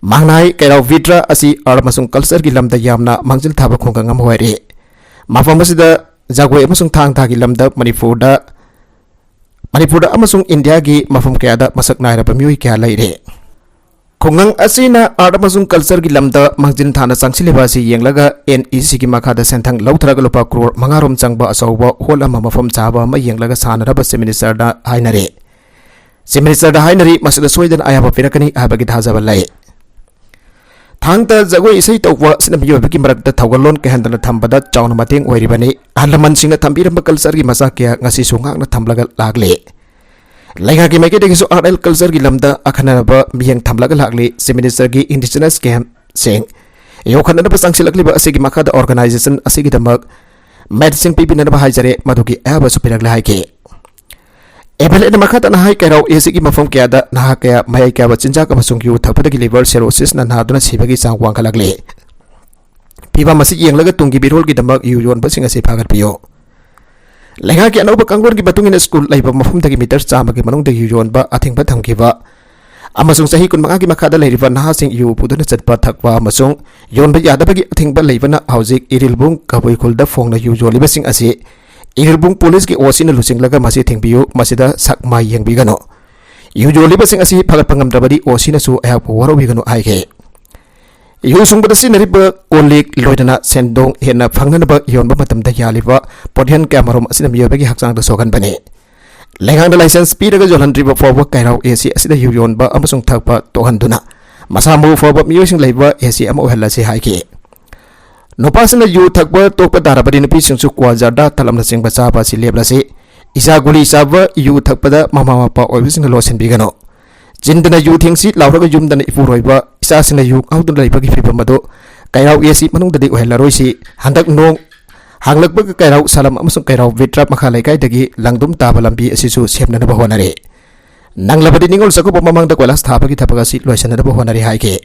ꯃꯥꯡꯅꯥꯏ ꯀꯩꯔꯥꯎ ꯕꯤꯗ꯭ꯔ ꯑꯁꯤ art ꯑꯃꯁꯨꯡ cultureꯒꯤ ꯂꯝꯗ ꯌꯥꯝꯅ ꯃꯥꯡꯖꯤꯜ ꯊꯥꯕ ꯈꯨꯡꯒꯪ ꯑꯃ ꯑꯣꯏꯔꯤ꯫ ꯃꯐꯝ ꯑꯁꯤꯗ ꯖꯒꯣꯏ ꯑꯃꯁꯨꯡ ꯊꯥꯡ ꯇꯥꯒꯤ ꯂꯝꯗ ꯃꯅꯤꯄꯨꯔꯗ, ꯃꯅꯤꯄꯨꯔꯗ ꯑꯃꯁꯨꯡ ꯏꯟꯗꯤꯌꯥꯒꯤ ꯃꯐꯝ ꯀꯌꯥꯗ ꯃꯁꯛ ꯅꯥꯏꯔꯕ ꯃꯤꯑꯣꯏ ꯀꯌꯥ ꯂꯩꯔꯤ꯫ ꯈꯨꯡꯒꯪ ꯑꯁꯤꯅ art ꯑꯃꯁꯨꯡ cultureꯒꯤ ꯂꯝꯗ ꯃꯥꯡꯖꯤꯜ ꯊꯥꯅ ꯆꯪꯁꯤꯜꯂꯤꯕ ꯑꯁꯤ ꯌꯦꯡꯂꯒ N E Cꯒꯤ ꯃꯈꯥꯗ ꯁꯦꯟꯊꯪ ꯂꯧꯊꯔꯒ ꯂꯨꯄꯥ ꯀ꯭ꯔꯣꯔ ꯃꯉꯥ ꯔꯣꯝ ꯆꯪꯕ ꯑꯆꯧꯕ hall ꯑꯃ ꯃꯐꯝ ꯆꯥꯕ ꯑꯃ ꯌꯦꯡꯂꯒ ꯁꯥꯟꯅꯅꯕ Chief Ministerꯗ ꯍꯥꯏꯅꯔꯦ꯫ Chief Minister ꯗ ꯍꯥꯏꯅꯔꯤ, ꯃꯁꯤꯗ ꯁꯣꯏꯗꯅ ꯑꯌꯥꯕ ꯄꯤꯔꯛꯀꯅꯤ ꯍꯥꯏꯕꯒꯤ ꯊꯥꯖꯕ ꯂꯩ꯫ ꯊꯥꯡꯇ ꯖꯒꯣꯏ ꯏꯁꯩ ꯇꯧꯕ ꯑꯁꯤꯅ ꯃꯤꯑꯣꯏꯕꯒꯤ ꯃꯔꯛꯇ ꯊꯧꯒꯜꯂꯣꯟ ꯀꯥꯏꯍꯟꯗꯅ ꯊꯝꯕꯗ ꯆꯥꯎꯅ ꯃꯇꯦꯡ ꯑꯣꯏꯔꯤꯕꯅꯤ꯫ ꯑꯍꯜ ꯂꯃꯟꯁꯤꯡꯅ ꯊꯝꯕꯤꯔꯝꯕ culture ꯒꯤ ꯃꯆꯥꯛ ꯀꯌꯥ ꯉꯁꯤꯁꯨ ꯉꯥꯛꯅ ꯊꯝꯂꯒ ꯂꯥꯛꯂꯤ꯫ ꯂꯩꯉꯥꯛꯀꯤ ꯃꯥꯏꯀꯩꯗꯒꯤꯁꯨ art and culture ꯒꯤ ꯂꯝꯗ ꯑꯈꯟꯅꯕ ꯃꯤꯠꯌꯦꯡ ꯊꯝꯂꯒ ꯂꯥꯛꯂꯤ꯫ Chief Minister ꯒꯤ indigenous camp ꯁꯤꯡ ꯌꯣꯛꯈꯠꯅꯅꯕ ꯆꯪꯁꯤꯜꯂꯛꯂꯤꯕ ꯑꯁꯤꯒꯤ ꯃꯈꯥꯗ organization ꯑꯁꯤꯒꯤꯗꯃꯛ ꯃꯦꯠꯁꯤꯡ ꯄꯤꯕꯤꯅꯅꯕ ꯍꯥꯏꯖꯔꯦ, ꯃꯗꯨꯒꯤ ꯑꯌꯥꯕꯁꯨ ꯄꯤꯔꯛꯂꯦ ꯍꯥꯏꯈꯤ꯫ MLA ꯅ ꯃꯈꯥ ꯇꯥꯅ ꯍꯥꯏ, ꯀꯩꯔꯥꯎ ꯑꯦ ꯁꯤꯒꯤ ꯃꯐꯝ ꯀꯌꯥꯗ ꯅꯍꯥ ꯀꯌꯥ, ꯃꯌꯥꯏ ꯀꯌꯥꯕ ꯆꯤꯟꯖꯥꯛ ꯑꯃꯁꯨꯡ ꯌꯨ ꯊꯛꯄꯗꯒꯤ liver cirrhosis ꯅ ꯅꯥꯗꯨꯅ ꯁꯤꯕꯒꯤ ꯆꯥꯡ ꯋꯥꯡꯈꯠꯂꯛꯂꯤ꯫ ꯐꯤꯕꯝ ꯑꯁꯤ ꯌꯦꯡꯂꯒ ꯇꯨꯡꯒꯤ ꯃꯤꯔꯣꯜꯒꯤꯗꯃꯛ ꯌꯨ ꯌꯣꯟꯕꯁꯤꯡ ꯑꯁꯤ ꯐꯥꯒꯠꯄꯤꯌꯨ꯫ ꯂꯩꯉꯥꯛꯀꯤ ꯑꯅꯧꯕ ꯀꯥꯡꯂꯣꯟꯒꯤ ꯃꯇꯨꯡ ꯏꯟꯅ ꯁ꯭ꯀꯨꯜ ꯂꯩꯕ ꯃꯐꯝꯗꯒꯤ ꯃꯤꯇꯔ ꯆꯥꯝꯃꯒꯤ ꯃꯅꯨꯡꯗ ꯌꯨ ꯌꯣꯟꯕ ꯑꯊꯤꯡꯕ ꯊꯝꯈꯤꯕ ꯑꯃꯁꯨꯡ ꯆꯍꯤ ꯀꯨꯟꯃꯉꯥꯒꯤ ꯃꯈꯥꯗ ꯂꯩꯔꯤꯕ ꯅꯍꯥꯁꯤꯡ ꯌꯨ ꯄꯨꯗꯨꯅ ꯆꯠꯄ, ꯊꯛꯄ ꯑꯃꯁꯨꯡ ꯌꯣꯟꯕ ꯌꯥꯗꯕꯒꯤ ꯑꯊꯤꯡꯕ ꯂꯩꯕꯅ ꯍꯧꯖꯤꯛ ꯏꯔꯤꯜꯕꯨꯡ ꯀꯕꯨꯏ ꯈꯨꯜꯗ ꯐꯣꯡꯅ ꯌꯨ ꯌꯣꯜꯂꯤꯕꯁꯤꯡ ꯑꯁꯤ ꯏꯔꯤꯜꯕꯨꯡ ꯄꯨꯂꯤꯁꯀꯤ ꯑꯣ ꯁꯤꯅ ꯂꯨꯆꯤꯡꯂꯒ ꯃꯁꯤ ꯊꯤꯡꯕꯤꯌꯨ, ꯃꯁꯤꯗ ꯁꯛ ꯃꯥꯏ ꯌꯦꯡꯕꯤꯒꯅꯨ꯫ ꯌꯨ ꯌꯣꯜꯂꯤꯕꯁꯤꯡ ꯑꯁꯤ ꯐꯒꯠꯄ ꯉꯝꯗ꯭ꯔꯕꯗꯤ ꯑꯣ ꯁꯤꯅꯁꯨ ꯑꯩꯍꯥꯛꯄꯨ ꯋꯥꯔꯧꯕꯤꯒꯅꯨ ꯍꯥꯏꯈꯤ꯫ ꯌꯨ ꯁꯨꯡꯕꯗ ꯁꯤꯖꯤꯟꯅꯔꯤꯕ ꯀꯣꯜ ꯂꯤꯛ, ꯂꯣꯏꯅꯅ ꯁꯦꯟꯗꯣꯡ ꯍꯦꯟꯅ ꯐꯪꯅꯅꯕ ꯌꯣꯟꯕ ꯃꯇꯝꯗ ꯌꯥꯜꯂꯤꯕ ꯄꯣꯠꯌꯥꯟ ꯀꯌꯥꯃꯔꯨꯝ ꯑꯁꯤꯅ ꯃꯤꯑꯣꯏꯕꯒꯤ ꯍꯛꯆꯥꯡꯗ ꯁꯣꯛꯍꯟꯕꯅꯤ꯫ ꯂꯩꯉꯥꯛꯅ license ꯄꯤꯔꯒ ꯌꯣꯜꯍꯟꯗ꯭ꯔꯤꯕ ꯐꯥꯎꯕ ꯀꯩꯔꯥꯎ ꯑꯦ ꯁꯤ ꯑꯁꯤꯗ ꯌꯨ ꯌꯣꯟꯕ ꯑꯃꯁꯨꯡ ꯊꯛꯄ ꯇꯣꯛꯍꯟꯗꯨꯅ ꯃꯁꯥ ꯃꯎ ꯐꯕ ꯃꯤꯑꯣꯏꯁꯤꯡ ꯂꯩꯕ ꯑꯦ ꯁꯤ ꯑꯃ ꯑꯣꯏꯍꯜꯂꯁꯤ ꯍꯥꯏꯈꯤ꯫ ꯅꯨꯄꯥꯁꯤꯡꯅ ꯌꯨ ꯊꯛꯄ ꯇꯣꯛꯄ ꯇꯥꯔꯕꯗꯤ ꯅꯨꯄꯤꯁꯤꯡꯁꯨ ꯀ꯭ꯋꯥ, ꯖꯔꯗꯥ, ꯇꯂꯞꯅꯆꯤꯡꯕ ꯆꯥꯕ ꯑꯁꯤ ꯂꯦꯞꯂꯁꯤ꯫ ꯏꯆꯥ ꯒꯨꯂꯤ ꯆꯥꯕ, ꯌꯨ ꯊꯛꯄꯗ ꯃꯃꯥ ꯃꯄꯥ ꯑꯣꯏꯕꯁꯤꯡꯅ ꯂꯣꯠꯁꯤꯟꯕꯤꯒꯅꯨ꯫ ꯆꯤꯟꯗꯅ ꯌꯨ ꯊꯦꯡꯁꯤ ꯂꯥꯎꯔꯒ ꯌꯨꯝꯗꯅ ꯏꯄꯨꯔꯣꯏꯕ ꯏꯆꯥꯁꯤꯡꯅ ꯌꯨ ꯉꯥꯎꯗꯨꯅ ꯂꯩꯕꯒꯤ ꯐꯤꯕꯝ ꯑꯗꯨ ꯀꯩꯔꯥꯎ ꯑꯦ ꯁꯤ ꯃꯅꯨꯡꯗꯗꯤ ꯑꯣꯏꯍꯜꯂꯔꯣꯏꯁꯤ꯫ ꯍꯟꯗꯛ ꯅꯣꯡ ꯍꯥꯡꯂꯛꯄꯒ ꯀꯩꯔꯥꯎ ꯁꯂꯝ ꯑꯃꯁꯨꯡ ꯀꯩꯔꯥꯎ ꯕꯤꯇ꯭ꯔꯥꯞ ꯃꯈꯥ ꯂꯩꯀꯥꯏꯗꯒꯤ ꯂꯪꯗꯨꯝ ꯇꯥꯕ ꯂꯝꯕꯤ ꯑꯁꯤꯁꯨ ꯁꯦꯝꯅꯅꯕ ꯍꯣꯠꯅꯔꯤ꯫ ꯅꯪꯂꯕꯗꯤ ꯅꯤꯉꯣꯜ ꯆꯥꯛꯀꯧꯕ ꯃꯃꯥꯡꯗ ꯀꯣꯏꯂꯥꯁ ꯊꯥꯕꯒꯤ ꯊꯕꯛ ꯑꯁꯤ ꯂꯣꯏꯁꯤꯟꯅꯅꯕ ꯍꯣꯠꯅꯔꯤ ꯍꯥꯏꯈꯤ꯫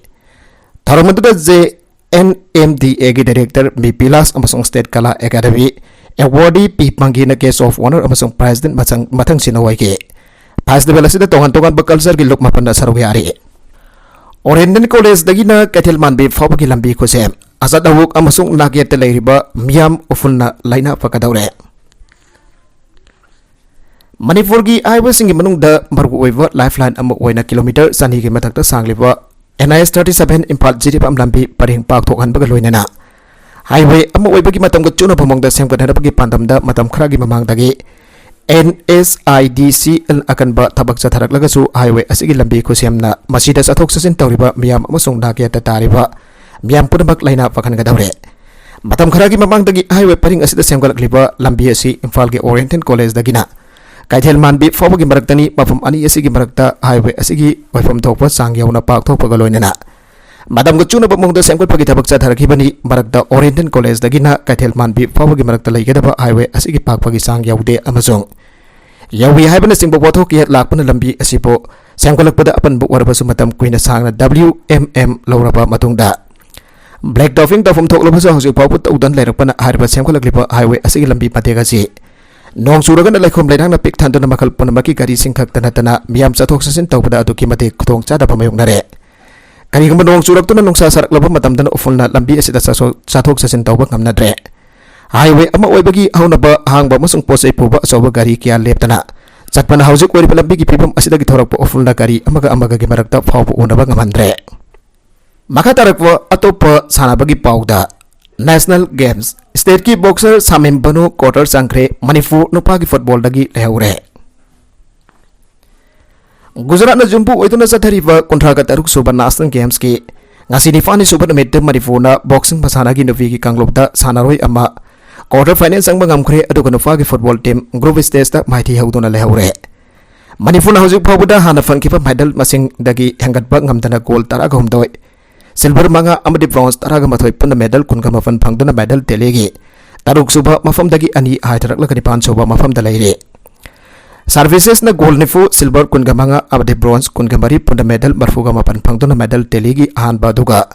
ꯊꯧꯔꯝ ꯑꯗꯨꯗ ꯖꯦ ꯑꯦꯟ ꯑꯦꯝ ꯗꯤ ꯑꯦꯒꯤ director ꯕꯤ ꯄꯤꯂꯥꯁ ꯑꯃꯁꯨꯡ state ꯀꯂꯥ ꯑꯦꯀꯥꯗꯃꯤ awardee ꯄꯤ ꯃꯪꯒꯤꯅ guest of honour ꯑꯃꯁꯨꯡ president ꯃꯊꯪ, ꯃꯊꯪ ꯁꯤꯟꯅ ꯑꯣꯏꯈꯤ꯫ Festival ꯑꯁꯤꯗ ꯇꯣꯉꯥꯟ ꯇꯣꯉꯥꯟꯕ cultureꯒꯤ ꯂꯨꯞ ꯃꯥꯄꯟꯅ ꯁꯔꯨꯛ ꯌꯥꯔꯤ꯫ Oriental Collegeꯗꯒꯤꯅ ꯀꯩꯊꯦꯜ ꯃꯥꯟꯕꯤ ꯐꯥꯎꯕꯒꯤ ꯂꯝꯕꯤ ꯈꯨꯠꯁꯦꯝ꯫ ꯑꯆꯠ ꯑꯋꯣꯛ ꯑꯃꯁꯨꯡ ꯅꯥꯛꯌꯦꯠꯇ ꯂꯩꯔꯤꯕ ꯃꯤꯌꯥꯝ ꯎꯐꯨꯜꯅ ꯂꯥꯏꯅꯥ ꯐꯒꯗꯧꯔꯦ꯫ ꯃꯅꯤꯄꯨꯔꯒꯤ highwayꯁꯤꯡꯒꯤ ꯃꯅꯨꯡꯗ ꯃꯔꯨꯑꯣꯏꯕ lifeline ꯑꯃ ꯑꯣꯏꯅ kilometre ꯆꯅꯤꯒꯤ ꯃꯊꯛꯇ ꯁꯥꯡꯂꯤꯕ N H thirty seven Imphal Jiribam ꯂꯝꯕꯤ ꯄꯔꯦꯡ ꯄꯥꯛꯊꯣꯛꯍꯟꯕꯒ ꯂꯣꯏꯅꯅ highway ꯑꯃ ꯑꯣꯏꯕꯒꯤ ꯃꯇꯝꯒ ꯆꯨꯅꯕ ꯃꯑꯣꯡꯗ ꯁꯦꯝꯒꯠꯅꯅꯕꯒꯤ ꯄꯥꯟꯗꯝꯗ ꯃꯇꯝ ꯈꯔꯒꯤ ꯃꯃꯥꯡꯗꯒꯤ and S I D C L ꯑꯀꯟꯕ ꯊꯕꯛ ꯆꯠꯊꯔꯛꯂꯒꯁꯨ highway ꯑꯁꯤꯒꯤ ꯂꯝꯕꯤ ꯈꯨꯁꯦꯝꯅ ꯃꯁꯤꯗ ꯆꯠꯊꯣꯛ ꯆꯠꯁꯤꯟ ꯇꯧꯔꯤꯕ ꯃꯤꯌꯥꯝ ꯑꯃꯁꯨꯡ ꯅꯥꯛꯌꯦꯠꯇ ꯇꯥꯔꯤꯕ ꯃꯤꯌꯥꯝ ꯄꯨꯝꯅꯃꯛ ꯂꯥꯏꯅꯥ ꯐꯍꯟꯒꯗꯧꯔꯦ꯫ ꯃꯇꯝ ꯈꯔꯒꯤ ꯃꯃꯥꯡꯗꯒꯤ highway ꯄꯔꯤꯡ ꯑꯁꯤꯗ ꯁꯦꯝꯒꯠꯂꯛꯂꯤꯕ ꯂꯝꯕꯤ ꯑꯁꯤ ꯏꯝꯐꯥꯜꯒꯤ ꯑꯣꯔꯤꯌꯦꯟꯇꯦꯜ ꯀꯣꯂꯦꯖꯇꯒꯤꯅ ꯀꯩꯊꯦꯜ ꯃꯥꯟꯕꯤ ꯐꯥꯎꯕꯒꯤ ꯃꯔꯛꯇꯅꯤ꯫ ꯃꯐꯝ ꯑꯅꯤ ꯑꯁꯤꯒꯤ ꯃꯔꯛꯇ highway ꯑꯁꯤꯒꯤ ꯑꯣꯏꯐꯝ ꯊꯣꯛꯄ ꯆꯥꯡ ꯌꯧꯅ ꯄꯥꯛꯊꯣꯛꯄꯒ ꯂꯣꯏꯅꯅ ꯃꯇꯝꯒ ꯆꯨꯅꯕ ꯃꯑꯣꯡꯗ ꯁꯦꯝꯒꯠꯄꯒꯤ ꯊꯕꯛ ꯆꯠꯊꯔꯛꯈꯤꯕꯅꯤ꯫ ꯃꯔꯛꯇ ꯑꯣꯔꯤꯌꯦꯟꯇꯦꯜ ꯀꯣꯂꯦꯖꯇꯒꯤꯅ ꯀꯩꯊꯦꯜ ꯃꯥꯟꯕꯤ ꯐꯥꯎꯕꯒꯤ ꯃꯔꯛꯇ ꯂꯩꯒꯗꯕ highway ꯑꯁꯤꯒꯤ ꯄꯥꯛꯄꯒꯤ ꯆꯥꯡ ꯌꯧꯗꯦ ꯑꯃꯁꯨꯡ ꯌꯧꯏ ꯍꯥꯏꯕꯅꯆꯤꯡꯕ ꯋꯥꯊꯣꯛ ꯀꯌꯥ ꯂꯥꯛꯄꯅ ꯂꯝꯕꯤ ꯑꯁꯤꯕꯨ ꯁꯦꯝꯒꯠꯂꯛꯄꯗ ꯑꯄꯟꯕ ꯑꯣꯏꯔꯕꯁꯨ ꯃꯇꯝ ꯀꯨꯏꯅ ꯁꯥꯡꯅ W M M ꯂꯧꯔꯕ ꯃꯇꯨꯡꯗ black topping ꯇꯧꯐꯝ ꯊꯣꯛꯂꯕꯁꯨ ꯍꯧꯖꯤꯛ ꯐꯥꯎꯕ ꯇꯧꯗꯨꯅ ꯂꯩꯔꯛꯄꯅ ꯍꯥꯏꯔꯤꯕ ꯁꯦꯝꯒꯠꯂꯛꯂꯤꯕ highway ꯑꯁꯤꯒꯤ ꯂꯝꯕꯤ ꯃꯇꯦꯛ ꯑꯁꯤ ꯅꯣꯡ ꯆꯨꯔꯒꯅ ꯂꯩꯈꯣꯝ ꯂꯩꯅꯥꯡꯅ ꯄꯤꯛ ꯊꯟꯗꯨꯅ ꯃꯈꯜ ꯄꯨꯝꯅꯃꯛꯀꯤ ꯒꯥꯔꯤꯁꯤꯡ ꯈꯛꯇ ꯅꯠꯇꯅ ꯃꯤꯌꯥꯝ ꯆꯠꯊꯣꯛ ꯆꯠꯁꯤꯟ ꯇꯧꯕꯗ ꯑꯗꯨꯛꯀꯤ ꯃꯇꯤꯛ ꯈꯨꯗꯣꯡ ꯆꯥꯗꯕ ꯃꯥꯌꯣꯛꯅꯔꯦ꯫ ꯀꯔꯤꯒꯨꯝꯕ ꯅꯣꯡ ꯆꯨꯔꯛꯇꯨꯅ ꯅꯨꯡꯁꯥ ꯁꯥꯔꯛꯂꯕ ꯃꯇꯝꯗꯅ ꯎꯐꯨꯜꯅ ꯂꯝꯕꯤ ꯑꯁꯤꯗ ꯆꯠꯊꯣꯛ ꯆꯠꯊꯣꯛ ꯆꯠꯁꯤꯟ ꯇꯧꯕ ꯉꯝꯅꯗ꯭ꯔꯦ꯫ Highway ꯑꯃ ꯑꯣꯏꯕꯒꯤ ꯍꯧꯅꯕ ꯑꯍꯥꯡꯕ ꯑꯃꯁꯨꯡ ꯄꯣꯠ ꯆꯩ ꯄꯨꯕ ꯑꯆꯧꯕ ꯒꯥꯔꯤ ꯀꯌꯥ ꯂꯦꯞꯇꯅ ꯆꯠꯄꯅ ꯍꯧꯖꯤꯛ ꯑꯣꯏꯔꯤꯕ ꯂꯝꯕꯤꯒꯤ ꯐꯤꯕꯝ ꯑꯁꯤꯗꯒꯤ ꯊꯣꯔꯛꯄ ꯎꯐꯨꯜꯅ ꯒꯥꯔꯤ ꯑꯃꯒ ꯑꯃꯒꯒꯤ ꯃꯔꯛꯇ ꯐꯥꯎꯕ ꯎꯅꯕ ꯉꯝꯍꯟꯗ꯭ꯔꯦ꯫ ꯃꯈꯥ ꯇꯥꯔꯛꯄ ꯑꯇꯣꯞꯄ ꯁꯥꯟꯅꯕꯒꯤ ꯄꯥꯎꯗ, National Games, stateꯀꯤ boxer ꯁꯥꯃꯤꯝ ꯕꯅꯨ quarter ꯆꯪꯈ꯭ꯔꯦ, ꯃꯅꯤꯄꯨꯔ ꯅꯨꯄꯥꯒꯤ footballꯗꯒꯤ ꯂꯩꯍꯧꯔꯦ꯫ ꯒꯨꯖꯔꯥꯠꯅ ꯌꯨꯝꯕꯨ ꯑꯣꯏꯗꯨꯅ ꯆꯠꯊꯔꯤꯕ ꯀꯨꯟꯊ꯭ꯔꯥꯒ ꯇꯔꯨꯛ ꯁꯨꯕ National Gamesꯀꯤ ꯉꯁꯤ ꯅꯤꯄꯥꯜꯅꯤ ꯁꯨꯕ ꯅꯨꯃꯤꯠꯇ ꯃꯅꯤꯄꯨꯔꯅ boxing ꯃꯁꯥꯟꯅꯒꯤ ꯅꯨꯄꯤꯒꯤ ꯀꯥꯡꯂꯨꯞꯇ ꯁꯥꯟꯅꯔꯣꯏ ꯑꯃ quarter final ꯆꯪꯕ ꯉꯝꯈ꯭ꯔꯦ, ꯑꯗꯨꯒ ꯅꯨꯄꯥꯒꯤ football team group stageꯇ ꯃꯥꯏꯊꯤ ꯍꯧꯗꯨꯅ ꯂꯩꯍꯧꯔꯦ꯫ ꯃꯅꯤꯄꯨꯔꯅ ꯍꯧꯖꯤꯛ ꯐꯥꯎꯕꯗ ꯍꯥꯟꯅ ꯐꯪꯈꯤꯕ medal ꯃꯁꯤꯡꯗꯒꯤ ꯍꯦꯟꯒꯠꯄ ꯉꯝꯗꯅ gold ꯇꯔꯥꯒ ꯍꯨꯝꯗꯣꯏ, silver ꯃꯉꯥ ꯑꯃꯗꯤ bronze ꯇꯔꯥꯒ ꯃꯥꯊꯣꯏ, ꯄꯨꯟꯅ medal ꯀꯨꯟꯒ ꯃꯥꯄꯟ ꯐꯪꯗꯨꯅ medal tallyꯒꯤ ꯇꯔꯨꯛ ꯁꯨꯕ ꯃꯐꯝꯗꯒꯤ ꯑꯅꯤ ꯍꯥꯏꯊꯔꯛꯂꯒ ꯅꯤꯄꯥꯟ ꯁꯨꯕ ꯃꯐꯝꯗ ꯂꯩꯔꯦ꯫ Servicesꯅ gold ꯅꯤꯐꯨ, silver ꯀꯨꯟꯒ ꯃꯉꯥ ꯑꯃꯗꯤ bronze ꯀꯨꯟꯒ ꯃꯔꯤ, ꯄꯨꯟꯅ medal ꯃꯔꯤꯐꯨꯒ ꯃꯥꯄꯟ ꯐꯪꯗꯨꯅ medal tallyꯒꯤ ꯑꯍꯥꯟꯕ ꯑꯗꯨꯒ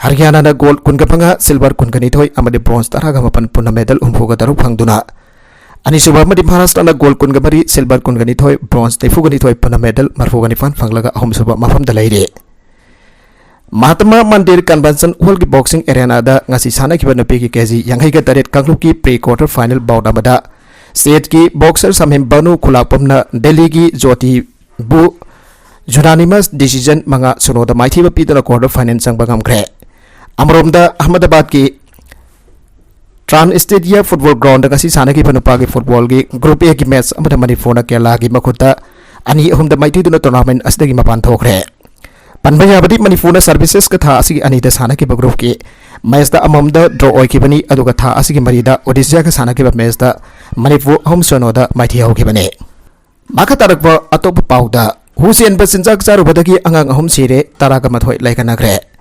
ꯍꯔꯤꯌꯥꯅꯥꯅ gold ꯀꯨꯟꯒ ꯃꯉꯥ, silver ꯀꯨꯟꯒ ꯅꯤꯊꯣꯏ ꯑꯃꯗꯤ bronze ꯇꯔꯥꯒ ꯃꯥꯄꯟ, ꯄꯨꯟꯅ medal ꯍꯨꯝꯐꯨꯒ ꯇꯔꯨꯛ ꯐꯪꯗꯨꯅ ꯑꯅꯤꯁꯨꯕ ꯑꯃꯗꯤ ꯃꯍꯥꯔꯥꯁꯇ꯭ꯔꯅ gold ꯀꯨꯟꯒ ꯃꯔꯤ, silver ꯀꯨꯟꯒ ꯅꯤꯊꯣꯏ, bronze ꯅꯤꯐꯨꯒ ꯅꯤꯊꯣꯏ, ꯄꯨꯟꯅ medal ꯃꯔꯤꯐꯨꯒ ꯅꯤꯄꯥꯟ ꯐꯪꯂꯒ ꯑꯍꯨꯝꯁꯨꯕ ꯃꯐꯝꯗ ꯂꯩꯔꯤ꯫ ꯃꯍꯥꯇꯃꯥ ꯃꯟꯗꯤꯔ Convention Hallꯒꯤ boxing arenaꯗ ꯉꯁꯤ ꯁꯥꯟꯅꯈꯤꯕ ꯅꯨꯄꯤꯒꯤ ꯀꯦ ꯖꯤ ꯌꯥꯡꯈꯩꯒ ꯇꯔꯦꯠ ꯀꯥꯡꯂꯨꯞꯀꯤ pre quarter final bout ꯑꯃꯗ stateꯀꯤ boxer ꯁꯥꯃꯤꯝ ꯕꯅꯨ ꯈꯨꯂꯥꯛꯄꯝꯅ ꯗꯦꯜꯂꯤꯒꯤ ꯖꯣꯇꯤꯕꯨ unanimous decision ꯃꯉꯥ ꯁꯤꯅꯣꯗ ꯃꯥꯏꯊꯤꯕ ꯄꯤꯗꯨꯅ quarter final ꯆꯪꯕ ꯉꯝꯈ꯭ꯔꯦ꯫ ꯑꯃꯔꯣꯝꯗ ꯑꯍꯃꯗꯥꯕꯥꯗꯀꯤ ꯇ꯭ꯔꯥꯟ ꯁ꯭ꯇꯦꯗꯤꯌꯥ ꯐꯨꯠꯕꯣꯜ ꯒ꯭ꯔꯥꯎꯟꯗ ꯉꯁꯤ ꯁꯥꯟꯅꯈꯤꯕ ꯅꯨꯄꯥꯒꯤ ꯐꯨꯠꯕꯣꯜꯒꯤ ꯒ꯭ꯔꯨꯞ ꯑꯦꯒꯤ ꯃꯦꯆ ꯑꯃꯗ ꯃꯅꯤꯄꯨꯔꯅ ꯀꯦꯔꯂꯥꯒꯤ ꯃꯈꯨꯠꯇ ꯑꯅꯤ ꯑꯍꯨꯝꯗ ꯃꯥꯏꯊꯤꯗꯨꯅ ꯇꯣꯔꯅꯥꯃꯦꯟ ꯑꯁꯤꯗꯒꯤ ꯃꯄꯥꯟ ꯊꯣꯛꯈ꯭ꯔꯦ꯫ ꯄꯟꯕ ꯌꯥꯕꯗꯤ, ꯃꯅꯤꯄꯨꯔꯅ ꯁꯔꯚꯤꯁꯦꯁꯀ ꯊꯥ ꯑꯁꯤꯒꯤ ꯑꯅꯤꯗ ꯁꯥꯟꯅꯈꯤꯕ ꯒ꯭ꯔꯨꯞꯀꯤ ꯃꯦꯆꯇ ꯑꯃꯃꯝꯗ ꯗ꯭ꯔꯣ ꯑꯣꯏꯈꯤꯕꯅꯤ, ꯑꯗꯨꯒ ꯊꯥ ꯑꯁꯤꯒꯤ ꯃꯔꯤꯗ ꯑꯣꯗꯤꯁꯥꯒ ꯁꯥꯟꯅꯈꯤꯕ ꯃꯦꯆꯇ ꯃꯅꯤꯄꯨꯔ ꯑꯍꯨꯝ ꯁꯤꯅꯣꯗ ꯃꯥꯏꯊꯤꯍꯧꯈꯤꯕꯅꯤ꯫ ꯃꯈꯥ ꯇꯥꯔꯛꯄ ꯑꯇꯣꯞꯄ ꯄꯥꯎꯗ, ꯍꯨ ꯆꯦꯟꯕ ꯆꯤꯟꯖꯥꯛ ꯆꯥꯔꯨꯕꯗꯒꯤ ꯑꯉꯥꯡ ꯑꯍꯨꯝ ꯁꯤꯔꯦ, ꯇꯔꯥꯒ ꯃꯥꯊꯣꯏ ꯂꯩꯈꯠꯅꯈ꯭ꯔꯦ꯫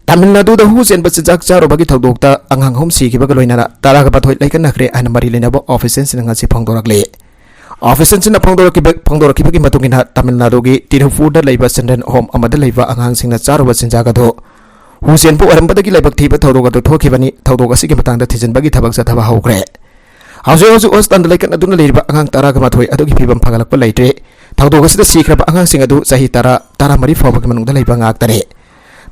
ꯇꯥꯃꯤꯜ ꯅꯥꯗꯨꯗ ꯍꯨ ꯆꯦꯟꯕ ꯆꯤꯟꯖꯥꯛ ꯆꯥꯔꯨꯕꯒꯤ ꯊꯧꯗꯣꯛꯇ ꯑꯉꯥꯡ ꯑꯍꯨꯝ ꯁꯤꯈꯤꯕꯒ ꯂꯣꯏꯅꯅ ꯇꯔꯥꯒ ꯃꯥꯊꯣꯏ ꯂꯩꯈꯠꯅꯈ꯭ꯔꯦ ꯍꯥꯏꯅ ꯃꯔꯤ ꯂꯩꯅꯕ ꯑꯣꯐꯤꯁꯤꯌꯦꯜꯁꯤꯡꯅ ꯉꯁꯤ ꯐꯣꯡꯗꯣꯔꯛꯂꯤ꯫ ꯑꯣꯐꯤꯁꯤꯌꯦꯜꯁꯤꯡꯅ ꯐꯣꯡꯗꯣꯔꯛꯈꯤꯕ, ꯐꯣꯡꯗꯣꯔꯛꯈꯤꯕꯒꯤ ꯃꯇꯨꯡ ꯏꯟꯅ, ꯇꯥꯃꯤꯜ ꯅꯥꯗꯨꯒꯤ ꯇꯤꯔꯨꯄꯨꯔꯗ ꯂꯩꯕ ꯆꯤꯜꯗ꯭ꯔꯦꯟ ꯍꯣꯝ ꯑꯃꯗ ꯂꯩꯕ ꯑꯉꯥꯡꯁꯤꯡꯅ ꯆꯥꯔꯨꯕ ꯆꯤꯟꯖꯥꯛ ꯑꯗꯨ ꯍꯨ ꯆꯦꯟꯕ ꯑꯣꯏꯔꯝꯕꯗꯒꯤ ꯂꯥꯏꯕꯛ ꯊꯤꯕ ꯊꯧꯗꯣꯛ ꯑꯗꯨ ꯊꯣꯛꯈꯤꯕꯅꯤ꯫ ꯊꯧꯗꯣꯛ ꯑꯁꯤꯒꯤ ꯃꯇꯥꯡꯗ ꯊꯤꯖꯤꯟꯕꯒꯤ ꯊꯕꯛ ꯆꯠꯊꯕ ꯍꯧꯈ꯭ꯔꯦ꯫ ꯍꯧꯖꯤꯛ ꯍꯧꯖꯤꯛ ꯍꯣꯁꯄꯤꯇꯥꯜꯗ ꯂꯩꯀꯠꯅꯗꯨꯅ ꯂꯩꯔꯤꯕ ꯑꯉꯥꯡ ꯇꯔꯥꯒ ꯃꯥꯊꯣꯏ ꯑꯗꯨꯒꯤ ꯐꯤꯕꯝ ꯐꯒꯠꯂꯛꯄ ꯂꯩꯇ꯭ꯔꯤ꯫ ꯊꯧꯗꯣꯛ ꯑꯁꯤꯗ ꯁꯤꯈ꯭ꯔꯕ ꯑꯉꯥꯡꯁꯤꯡ ꯑꯗꯨ ꯆꯍꯤ ꯇꯔꯥ, ꯇꯔꯥꯃꯔꯤ ꯐꯥꯎꯕꯒꯤ ꯃꯅꯨꯡꯗ ꯂꯩꯕ ꯉꯥꯛꯇꯅꯤ꯫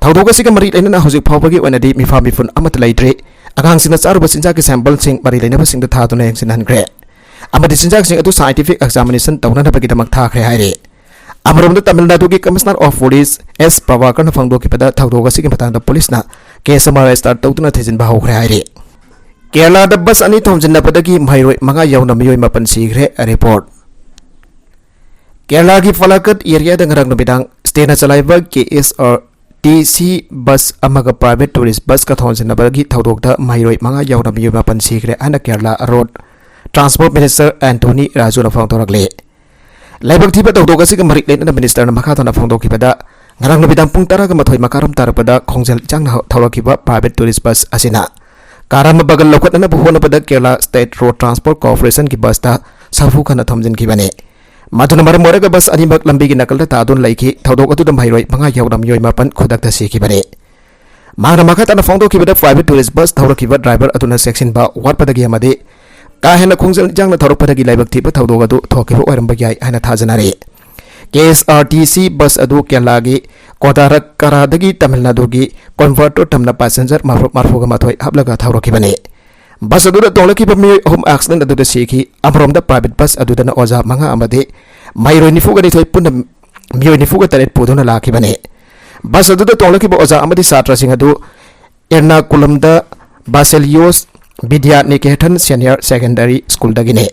ꯊꯧꯗꯣꯛ ꯑꯁꯤꯒ ꯃꯔꯤ ꯂꯩꯅꯅ ꯍꯧꯖꯤꯛ ꯐꯥꯎꯕꯒꯤ ꯑꯣꯏꯅꯗꯤ ꯃꯤꯐꯥ ꯃꯤꯄꯨꯟ ꯑꯃꯠꯇ ꯂꯩꯇ꯭ꯔꯤ꯫ ꯑꯉꯥꯡꯁꯤꯡꯅ ꯆꯥꯔꯨꯕ ꯆꯤꯟꯖꯥꯛꯀꯤ ꯁꯦꯝꯄꯜꯁꯤꯡ ꯃꯔꯤ ꯂꯩꯅꯕꯁꯤꯡꯗ ꯊꯥꯗꯨꯅ ꯌꯦꯡꯁꯤꯟꯍꯟꯈ꯭ꯔꯦ ꯑꯃꯗꯤ ꯆꯤꯟꯖꯥꯛꯁꯤꯡ ꯑꯗꯨ ꯁꯥꯏꯟꯇꯤꯐꯤꯛ ꯑꯦꯛꯖꯥꯃꯤꯅꯦꯁꯟ ꯇꯧꯅꯅꯕꯒꯤꯗꯃꯛ ꯊꯥꯈ꯭ꯔꯦ ꯍꯥꯏꯔꯤ꯫ ꯑꯃꯔꯣꯝꯗ, ꯇꯥꯃꯤꯜ ꯅꯥꯗꯨꯒꯤ ꯀꯃꯤꯁꯅꯔ ꯑꯣꯐ ꯄꯨꯂꯤꯁ ꯑꯦꯁ ꯄ꯭ꯔꯚꯥꯀꯔꯅ ꯐꯣꯡꯗꯣꯛꯈꯤꯕꯗ, ꯊꯧꯗꯣꯛ ꯑꯁꯤꯒꯤ ꯃꯇꯥꯡꯗ ꯄꯨꯂꯤꯁꯅ ꯀꯦꯁ ꯑꯃ ꯔꯦꯖꯤꯁꯇꯔ ꯇꯧꯗꯨꯅ ꯊꯤꯖꯤꯟꯕ ꯍꯧꯈ꯭ꯔꯦ ꯍꯥꯏꯔꯤ꯫ ꯀꯦꯔꯂꯥꯗ ꯕꯁ ꯑꯅꯤ ꯊꯣꯝꯖꯤꯟꯅꯕꯗꯒꯤ ꯃꯍꯩꯔꯣꯏ ꯃꯉꯥ ꯌꯥꯎꯅ ꯃꯤꯑꯣꯏ ꯃꯥꯄꯟ ꯁꯤꯈ꯭ꯔꯦ꯫ ꯔꯤꯄꯣꯔꯠ꯫ ꯀꯦꯔꯂꯥꯒꯤ ꯄꯥꯂꯥꯀꯠ ꯑꯦꯔꯤꯌꯥꯗ ꯉꯔꯥꯡ ꯅꯨꯃꯤꯗꯥꯡ ꯁ꯭ꯇꯦꯠꯅ ꯆꯂꯥꯏꯕ K S R T C bus ꯑꯃꯒ ꯄ꯭ꯔꯥꯏꯚꯦꯠ ꯇꯨꯔꯤꯁ ꯕꯁꯀ ꯊꯣꯝꯖꯤꯟꯅꯕꯒꯤ ꯊꯧꯗꯣꯛꯇ ꯃꯍꯩꯔꯣꯏ ꯃꯉꯥ ꯌꯥꯎꯅ ꯃꯤꯑꯣꯏ ꯃꯥꯄꯟ ꯁꯤꯈ꯭ꯔꯦ ꯍꯥꯏꯅ Kerala road transport minister Antony ꯔꯥꯖꯨꯅ ꯐꯣꯡꯗꯣꯔꯛꯂꯤ꯫ ꯂꯥꯏꯕꯛ ꯊꯤꯕ ꯊꯧꯗꯣꯛ ꯑꯁꯤꯒ ꯃꯔꯤ ꯂꯩꯅꯅ ꯃꯤꯅꯤꯁꯇꯔꯅ ꯃꯈꯥ ꯇꯥꯅ ꯐꯣꯡꯗꯣꯛꯈꯤꯕꯗ, ꯉꯔꯥꯡ ꯅꯨꯃꯤꯗꯥꯡ ꯄꯨꯡ ꯇꯔꯥꯒ ꯃꯥꯊꯣꯏ ꯃꯈꯥꯔꯣꯝ ꯇꯥꯔꯛꯄꯗ ꯈꯣꯡꯖꯦꯜ ꯏꯆꯪꯅ ꯊꯧꯔꯛꯈꯤꯕ ꯄ꯭ꯔꯥꯏꯚꯦꯠ ꯇꯨꯔꯤꯁ ꯕꯁ ꯑꯁꯤꯅ ꯀꯥꯔꯥꯃ ꯕꯒꯜ ꯂꯧꯈꯠꯅꯅꯕ ꯍꯣꯠꯅꯕꯗ ꯀꯦꯔꯂꯥ ꯁ꯭ꯇꯦꯠ ꯔꯣꯗ ꯇ꯭ꯔꯥꯟꯁꯄꯣꯔꯠ ꯀꯣꯔꯄꯣꯔꯦꯁꯟꯒꯤ ꯕꯁꯇ ꯁꯥꯐꯨ ꯀꯟꯅ ꯊꯣꯝꯖꯤꯟꯈꯤꯕꯅꯤ꯫ ꯃꯗꯨꯅ ꯃꯔꯝ ꯑꯣꯏꯔꯒ ꯕꯁ ꯑꯅꯤꯃꯛ ꯂꯝꯕꯤꯒꯤ ꯅꯥꯀꯜꯗ ꯇꯥꯗꯨꯅ ꯂꯩꯈꯤ꯫ ꯊꯧꯗꯣꯛ ꯑꯗꯨꯗ ꯃꯍꯩꯔꯣꯏ ꯃꯉꯥ ꯌꯥꯎꯅ ꯃꯤꯑꯣꯏ ꯃꯥꯄꯟ ꯈꯨꯗꯛꯇ ꯁꯤꯈꯤꯕꯅꯤ꯫ ꯃꯍꯥꯛꯅ ꯃꯈꯥ ꯇꯥꯅ ꯐꯣꯡꯗꯣꯛꯈꯤꯕꯗ, ꯄ꯭ꯔꯥꯏꯚꯦꯠ ꯇꯨꯔꯤꯁ ꯕꯁ ꯊꯧꯔꯛꯈꯤꯕ ꯗ꯭ꯔꯥꯏꯚꯔ ꯑꯗꯨꯅ ꯆꯦꯛꯁꯤꯟꯕ ꯋꯥꯠꯄꯗꯒꯤ ꯑꯃꯗꯤ ꯀꯥ ꯍꯦꯟꯅ ꯈꯣꯡꯖꯦꯜ ꯌꯥꯡꯅ ꯊꯧꯔꯛꯄꯗꯒꯤ ꯂꯥꯏꯕꯛ ꯊꯤꯕ ꯊꯧꯗꯣꯛ ꯑꯗꯨ ꯊꯣꯛꯈꯤꯕ ꯑꯣꯏꯔꯝꯕ ꯌꯥꯏ ꯍꯥꯏꯅ ꯊꯥꯖꯅꯔꯤ꯫ ꯀꯦ S R T C bus ꯑꯗꯨ ꯀꯦꯔꯂꯥꯒꯤ ꯀꯣꯗꯥꯔꯀꯔꯥꯗꯒꯤ ꯇꯥꯃꯤꯜ ꯅꯥꯗꯨꯒꯤ ꯀꯣꯏꯝꯕꯇꯣꯔ ꯇꯝꯅ ꯄꯦꯁꯦꯟꯖꯔ ꯃꯔꯐꯨ, ꯃꯔꯐꯨꯒ ꯃꯥꯊꯣꯏ ꯍꯥꯞꯂꯒ ꯊꯧꯔꯛꯈꯤꯕꯅꯤ꯫ ꯕꯁ ꯑꯗꯨꯗ ꯇꯣꯡꯂꯛꯈꯤꯕ ꯃꯤꯑꯣꯏ ꯑꯍꯨꯝ ꯑꯦꯛꯁꯤꯗꯦꯟ ꯑꯗꯨꯗ ꯁꯤꯈꯤ꯫ ꯑꯃꯔꯣꯝꯗ, ꯄ꯭ꯔꯥꯏꯚꯦꯠ ꯕꯁ ꯑꯗꯨꯗꯅ ꯑꯣꯖꯥ ꯃꯉꯥ ꯑꯃꯗꯤ ꯃꯍꯩꯔꯣꯏ ꯅꯤꯐꯨꯒ ꯅꯤꯊꯣꯏ, ꯄꯨꯟꯅ ꯃꯤꯑꯣꯏ ꯅꯤꯐꯨꯒ ꯇꯔꯦꯠ ꯄꯨꯗꯨꯅ ꯂꯥꯛꯈꯤꯕꯅꯤ꯫ ꯕꯁ ꯑꯗꯨꯗ ꯇꯣꯡꯂꯛꯈꯤꯕ ꯑꯣꯖꯥ ꯑꯃꯗꯤ ꯁꯥꯇ꯭ꯔꯁꯤꯡ ꯑꯗꯨ ꯑꯦꯔꯅꯥꯀꯨꯂꯝꯗ ꯕꯥꯁꯦꯂꯤꯌꯣꯁ ꯕꯤꯗ꯭ꯌꯥ ꯅꯤꯀꯦꯊꯟ ꯁꯦꯅꯤꯌꯔ ꯁꯦꯀꯦꯟꯗꯔꯤ ꯁ꯭ꯀꯨꯜꯗꯒꯤꯅꯤ꯫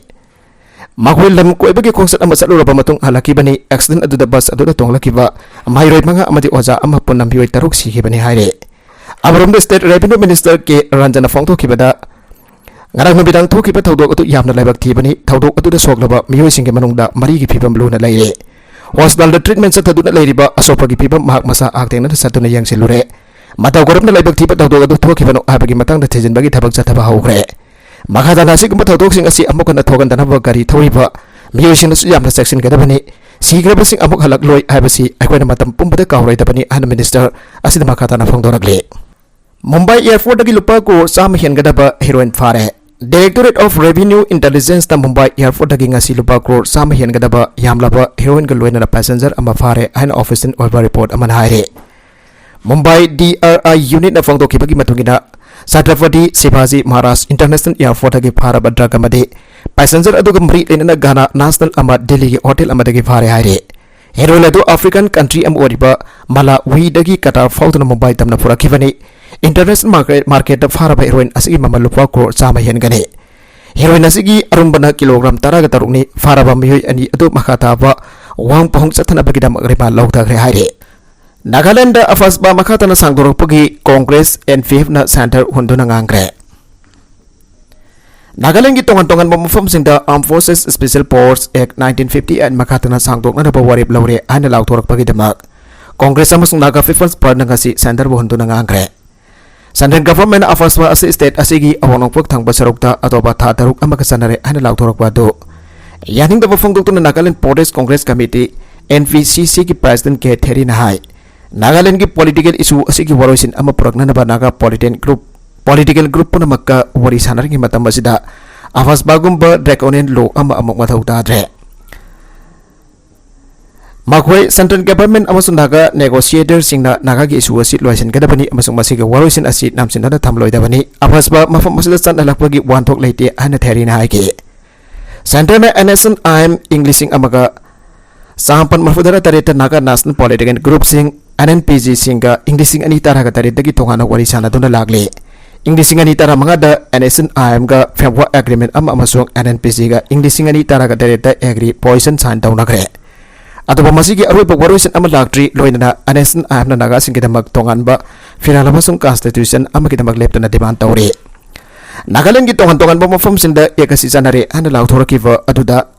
ꯃꯈꯣꯏ ꯂꯝ ꯀꯣꯏꯕꯒꯤ ꯈꯣꯡꯆꯠ ꯑꯃ ꯆꯠꯂꯨꯔꯕ ꯃꯇꯨꯡ ꯍꯜꯂꯛꯈꯤꯕꯅꯤ꯫ ꯑꯦꯛꯁꯤꯗꯦꯟ ꯑꯗꯨꯗ ꯕꯁ ꯑꯗꯨꯗ ꯇꯣꯡꯂꯛꯈꯤꯕ ꯃꯍꯩꯔꯣꯏ ꯃꯉꯥ ꯑꯃꯗꯤ ꯑꯣꯖꯥ ꯑꯃ ꯄꯨꯟꯅ ꯃꯤꯑꯣꯏ ꯇꯔꯨꯛ ꯁꯤꯈꯤꯕꯅꯤ ꯍꯥꯏꯔꯤ꯫ ꯑꯃꯔꯣꯝꯗ, ꯁ꯭ꯇꯦꯠ ꯔꯦꯚꯤꯅ꯭ꯌꯨ ꯃꯤꯅꯤꯁꯇꯔ ꯀꯦ ꯔꯟꯖꯟꯅ ꯐꯣꯡꯗꯣꯛꯈꯤꯕꯗ, ꯉꯔꯥꯡ ꯅꯨꯃꯤꯗꯥꯡ ꯊꯣꯛꯈꯤꯕ ꯊꯧꯗꯣꯛ ꯑꯗꯨ ꯌꯥꯝꯅ ꯂꯥꯏꯕꯛ ꯊꯤꯕꯅꯤ꯫ ꯊꯧꯗꯣꯛ ꯑꯗꯨꯗ ꯁꯣꯛꯂꯕ ꯃꯤꯑꯣꯏꯁꯤꯡꯒꯤ ꯃꯅꯨꯡꯗ ꯃꯔꯤꯒꯤ ꯐꯤꯕꯝ ꯂꯨꯅ ꯂꯩꯔꯦ꯫ ꯍꯣꯁꯄꯤꯇꯥꯜꯗ ꯇ꯭ꯔꯤꯠꯃꯦꯟ ꯆꯠꯊꯗꯨꯅ ꯂꯩꯔꯤꯕ ꯑꯁꯣꯛꯄꯒꯤ ꯐꯤꯕꯝ ꯃꯍꯥꯛ ꯃꯁꯥ ꯍꯛꯊꯦꯡꯅꯅ ꯆꯠꯇꯨꯅ ꯌꯦꯡꯁꯤꯜꯂꯨꯔꯦ꯫ ꯃꯇꯧ ꯀꯔꯝꯅ ꯂꯥꯏꯕꯛ ꯊꯤꯕ ꯊꯧꯗꯣꯛ ꯑꯗꯨ ꯊꯣꯛꯈꯤꯕꯅꯣ ꯍꯥꯏꯕꯒꯤ ꯃꯇꯥꯡꯗ ꯊꯤꯖꯤꯟꯕꯒꯤ ꯊꯕꯛ ꯆꯠꯊꯕ ꯍꯧꯈ꯭ꯔꯦ꯫ ꯃꯈꯥ ꯇꯥꯅ ꯑꯁꯤꯒꯨꯝꯕ ꯊꯧꯗꯣꯛꯁꯤꯡ ꯑꯁꯤ ꯑꯃꯨꯛ ꯍꯟꯅ ꯊꯣꯛꯍꯟꯗꯅꯕ ꯒꯥꯔꯤ ꯊꯧꯔꯤꯕ ꯃꯤꯑꯣꯏꯁꯤꯡꯅꯁꯨ ꯌꯥꯝꯅ ꯆꯦꯛꯁꯤꯟꯒꯗꯕꯅꯤ꯫ ꯁꯤꯈ꯭ꯔꯕꯁꯤꯡ ꯑꯃꯨꯛ ꯍꯜꯂꯛꯂꯣꯏ ꯍꯥꯏꯕꯁꯤ ꯑꯩꯈꯣꯏꯅ ꯃꯇꯝ ꯄꯨꯝꯕꯗ ꯀꯥꯎꯔꯣꯏꯗꯕꯅꯤ ꯍꯥꯏꯅ ꯃꯤꯅꯤꯁꯇꯔ ꯑꯁꯤꯅ ꯃꯈꯥ ꯇꯥꯅ ꯐꯣꯡꯗꯣꯔꯛꯂꯤ꯫ ꯃꯨꯝꯕꯥꯏ ꯑꯦꯌꯔꯄꯣꯔꯠꯇꯒꯤ ꯂꯨꯄꯥ ꯀ꯭ꯔꯣꯔ ꯆꯥꯝꯃ ꯍꯦꯟꯒꯗꯕ ꯍꯦꯔꯣꯏꯟ ꯐꯥꯔꯦ꯫ Directorate of Revenue Intelligence ꯅ ꯃꯨꯝꯕꯥꯏ ꯑꯦꯌꯔꯄꯣꯔꯠꯇꯒꯤ ꯉꯁꯤ ꯂꯨꯄꯥ ꯀ꯭ꯔꯣꯔ ꯆꯥꯝꯃ ꯍꯦꯟꯒꯗꯕ ꯌꯥꯝꯂꯕ ꯍꯦꯔꯣꯏꯟꯒ ꯂꯣꯏꯅꯅ ꯄꯦꯁꯦꯟꯖꯔ ꯑꯃ ꯐꯥꯔꯦ ꯍꯥꯏꯅ ꯑꯣꯐꯤꯁꯤꯌꯦꯜ ꯑꯣꯏꯕ ꯔꯤꯄꯣꯔꯠ ꯑꯃꯅ ꯍꯥꯏꯔꯤ꯫ ꯃꯨꯝꯕꯥꯏ ꯗꯤ ꯑꯥꯔ ꯑꯥꯏ ꯌꯨꯅꯤꯠꯅ ꯐꯣꯡꯗꯣꯛꯈꯤꯕꯒꯤ ꯃꯇꯨꯡ ꯏꯟꯅ, ꯆꯇ꯭ꯔꯄꯇꯤ ꯁꯤꯚꯥꯖꯤ ꯃꯍꯥꯔꯥꯖ ꯏꯟꯇꯔꯅꯦꯁꯅꯦꯜ ꯑꯦꯌꯔꯄꯣꯔꯠꯇꯒꯤ ꯐꯥꯔꯕ ꯗ꯭ꯔꯒ ꯑꯃꯗꯤ ꯄꯦꯁꯦꯟꯖꯔ ꯑꯗꯨꯒ ꯃꯔꯤ ꯂꯩꯅꯅ ꯘꯥꯅꯥ ꯅꯦꯁꯅꯦꯜ ꯑꯃ ꯗꯤꯜꯂꯤꯒꯤ ꯍꯣꯇꯦꯜ ꯑꯃꯗꯒꯤ ꯐꯥꯔꯦ ꯍꯥꯏꯔꯤ꯫ ꯍꯦꯔꯣꯏꯟ ꯑꯗꯨ ꯑꯐ꯭ꯔꯤꯀꯟ ꯀꯟꯇ꯭ꯔꯤ ꯑꯃ ꯑꯣꯏꯔꯤꯕ ꯃꯂꯥꯋꯤꯗꯒꯤ ꯀꯇꯥꯔ ꯐꯥꯎꯗꯨꯅ ꯃꯨꯝꯕꯥꯏ ꯇꯝꯅ ꯄꯨꯔꯛꯈꯤꯕꯅꯤ꯫ ꯏꯟꯇꯔꯅꯦꯁꯅꯦꯜ ꯃꯥꯔꯀꯦꯠ, ꯃꯥꯔꯀꯦꯠꯇ ꯐꯥꯔꯕ ꯍꯦꯔꯣꯏꯟ ꯑꯁꯤꯒꯤ ꯃꯃꯜ ꯂꯨꯄꯥ ꯀ꯭ꯔꯣꯔ ꯆꯥꯝꯃ ꯍꯦꯟꯒꯅꯤ꯫ ꯍꯦꯔꯣꯏꯟ ꯑꯁꯤꯒꯤ ꯑꯔꯨꯝꯕꯅ ꯀꯤꯂꯣꯒ꯭ꯔꯥꯝ ꯇꯔꯥꯒ ꯇꯔꯨꯛꯅꯤ꯫ ꯐꯥꯔꯕ ꯃꯤꯑꯣꯏ ꯑꯅꯤ ꯑꯗꯨ ꯃꯈꯥ ꯇꯥꯕ ꯋꯥꯍꯪ ꯄꯥꯎꯍꯪ ꯆꯠꯊꯅꯕꯒꯤꯗꯃꯛ ꯔꯤꯃꯥꯟ ꯂꯧꯊꯈ꯭ꯔꯦ ꯍꯥꯏꯔꯤ꯫ ꯅꯥꯒꯥꯂꯦꯟꯗ ꯑꯐꯁꯕꯥ ꯃꯈꯥ ꯇꯥꯅ ꯁꯥꯡꯗꯣꯔꯛꯄꯒꯤ ꯀꯣꯡꯒ꯭ꯔꯦꯁ, ꯑꯦꯟ ꯄꯤ ꯑꯦꯐꯅ ꯁꯦꯟꯇꯔ ꯍꯨꯟꯗꯨꯅ ꯉꯥꯡꯈ꯭ꯔꯦ꯫ ꯅꯥꯒꯥꯂꯦꯟꯒꯤ ꯇꯣꯉꯥꯟ ꯇꯣꯉꯥꯟꯕ ꯃꯐꯝꯁꯤꯡꯗ Armed Forces Special Powers Act nineteen fifty eight ꯃꯈꯥ ꯇꯥꯅ ꯁꯥꯡꯗꯣꯛꯅꯅꯕ ꯋꯥꯔꯦꯞ ꯂꯧꯔꯦ ꯍꯥꯏꯅ ꯂꯥꯎꯊꯣꯔꯛꯄꯒꯤꯗꯃꯛ ꯀꯣꯡꯒ꯭ꯔꯦꯁ ꯑꯃꯁꯨꯡ ꯅꯥꯒꯥ ꯄꯤꯄꯜꯁ ꯐ꯭ꯔꯟꯠꯅ ꯉꯁꯤ ꯁꯦꯟꯇꯔꯕꯨ ꯍꯨꯟꯗꯨꯅ ꯉꯥꯡꯈ꯭ꯔꯦ꯫ ꯁꯦꯟꯇ꯭ꯔꯦꯜ ꯒꯚꯔꯟꯃꯦꯟꯠꯅ ꯑꯐꯁꯕꯥ ꯑꯁꯤ ꯁ꯭ꯇꯦꯠ ꯑꯁꯤꯒꯤ ꯑꯋꯥꯡ ꯅꯣꯡꯄꯣꯛ ꯊꯪꯕ ꯁꯔꯨꯛꯇ ꯑꯇꯣꯞꯄ ꯊꯥ ꯇꯔꯨꯛ ꯑꯃꯒ ꯆꯠꯅꯔꯦ ꯍꯥꯏꯅ ꯂꯥꯎꯊꯣꯔꯛꯄ ꯑꯗꯨ ꯌꯥꯅꯤꯡꯗꯕ ꯐꯣꯡꯗꯣꯛꯇꯨꯅ Nagaland Pradesh Congress committee, N P C ꯁꯤꯒꯤ ꯄ꯭ꯔꯦꯁꯤꯗꯦꯟꯠ ꯀꯦ ꯊꯦꯔꯤꯅ ꯍꯥꯏ, ꯅꯥꯒꯥꯂꯦꯟꯒꯤ ꯄꯣꯂꯤꯇꯤꯀꯦꯜ ꯏꯁꯨ ꯑꯁꯤꯒꯤ ꯋꯥꯔꯣꯏꯁꯤꯟ ꯑꯃ ꯄꯨꯔꯛꯅꯅꯕ Naga political group, political group ꯄꯨꯝꯅꯃꯛꯀ ꯋꯥꯔꯤ ꯁꯥꯟꯅꯔꯤꯉꯩ ꯃꯇꯝ ꯑꯁꯤꯗ ꯑꯐꯁꯕꯥꯒꯨꯝꯕ draconian law ꯑꯃ ꯑꯃꯨꯛ ꯃꯊꯧ ꯇꯥꯗ꯭ꯔꯦ꯫ ꯃꯈꯣꯏ ꯁꯦꯟꯇ꯭ꯔꯦꯜ ꯒꯚꯔꯟꯃꯦꯟꯠ ꯑꯃꯁꯨꯡ ꯅꯥꯒꯥ ꯅꯦꯒꯣꯁꯤꯌꯦꯇꯔꯁꯤꯡꯅ ꯅꯥꯒꯥꯒꯤ ꯏꯁꯨ ꯑꯁꯤ ꯂꯣꯏꯁꯤꯟꯒꯗꯕꯅꯤ ꯑꯃꯁꯨꯡ ꯃꯁꯤꯒꯤ ꯋꯥꯔꯣꯏꯁꯤꯟ ꯑꯁꯤ ꯅꯝꯁꯤꯟꯅꯗ ꯊꯝꯂꯣꯏꯗꯕꯅꯤ꯫ ꯑꯐꯁꯕꯥ ꯃꯐꯝ ꯑꯁꯤꯗ ꯆꯠꯅꯍꯜꯂꯛꯄꯒꯤ ꯋꯥꯍꯟꯊꯣꯛ ꯂꯩꯇꯦ ꯍꯥꯏꯅ ꯊꯦꯔꯤꯅ ꯍꯥꯏꯈꯤ꯫ ꯁꯦꯟꯇꯔꯅ N S N I M ꯏꯪ ꯂꯤꯁꯤꯡ ꯑꯃꯒ ꯆꯥꯃꯥꯄꯟ ꯃꯔꯤꯐꯨꯇꯔꯥ ꯇꯔꯦꯠꯇ ꯅꯥꯒꯥ ꯅꯦꯁꯅꯦꯜ ꯄꯣꯂꯤꯇꯤꯀꯦꯜ ꯒ꯭ꯔꯨꯞꯁꯤꯡ, ꯑꯦꯟ ꯑꯦꯟ ꯄꯤ ꯖꯤꯁꯤꯡꯒ ꯏꯪ ꯂꯤꯁꯤꯡ ꯑꯅꯤ ꯇꯔꯥꯒ ꯇꯔꯦꯠꯇꯒꯤ ꯇꯣꯉꯥꯟꯅ ꯋꯥꯔꯤ ꯁꯥꯟꯅꯗꯨꯅ ꯂꯥꯛꯂꯤ꯫ ꯏꯪ ꯂꯤꯁꯤꯡ ꯑꯅꯤ ꯇꯔꯥꯃꯉꯥꯗ NSCN-IM-ꯒ Framework Agreement ꯑꯃ ꯑꯃꯁꯨꯡ NNPG-ꯒ ꯏꯪ ꯂꯤꯁꯤꯡ ꯑꯅꯤ ꯇꯔꯥꯒ ꯇꯔꯦꯠꯇ Agri Position Sign ꯇꯧꯅꯈ꯭ꯔꯦ꯫ ꯑꯗꯨꯕꯨ ꯃꯁꯤꯒꯤ ꯑꯔꯣꯏꯕ ꯋꯥꯔꯣꯏꯁꯤꯟ ꯑꯃ ꯂꯥꯛꯇ꯭ꯔꯤ, ꯂꯣꯏꯅꯅ NSCN-IM-ꯅ ꯅꯥꯒꯥꯁꯤꯡꯒꯤꯗꯃꯛ ꯇꯣꯉꯥꯟꯕ ꯐꯤꯔꯥꯜ ꯑꯃꯁꯨꯡ Constitution ꯑꯃꯒꯤꯗꯃꯛ ꯂꯦꯞꯇꯅ demand ꯇꯧꯔꯤ꯫ ꯅꯥꯒꯥꯂꯦꯟꯒꯤ ꯇꯣꯉꯥꯟ ꯇꯣꯉꯥꯟꯕ ꯃꯐꯝꯁꯤꯡꯗ ꯑꯦꯛ ꯑꯁꯤ ꯆꯠꯅꯔꯦ ꯍꯥꯏꯅ ꯂꯥꯎꯊꯣꯔꯛꯈꯤꯕ ꯑꯗꯨꯗ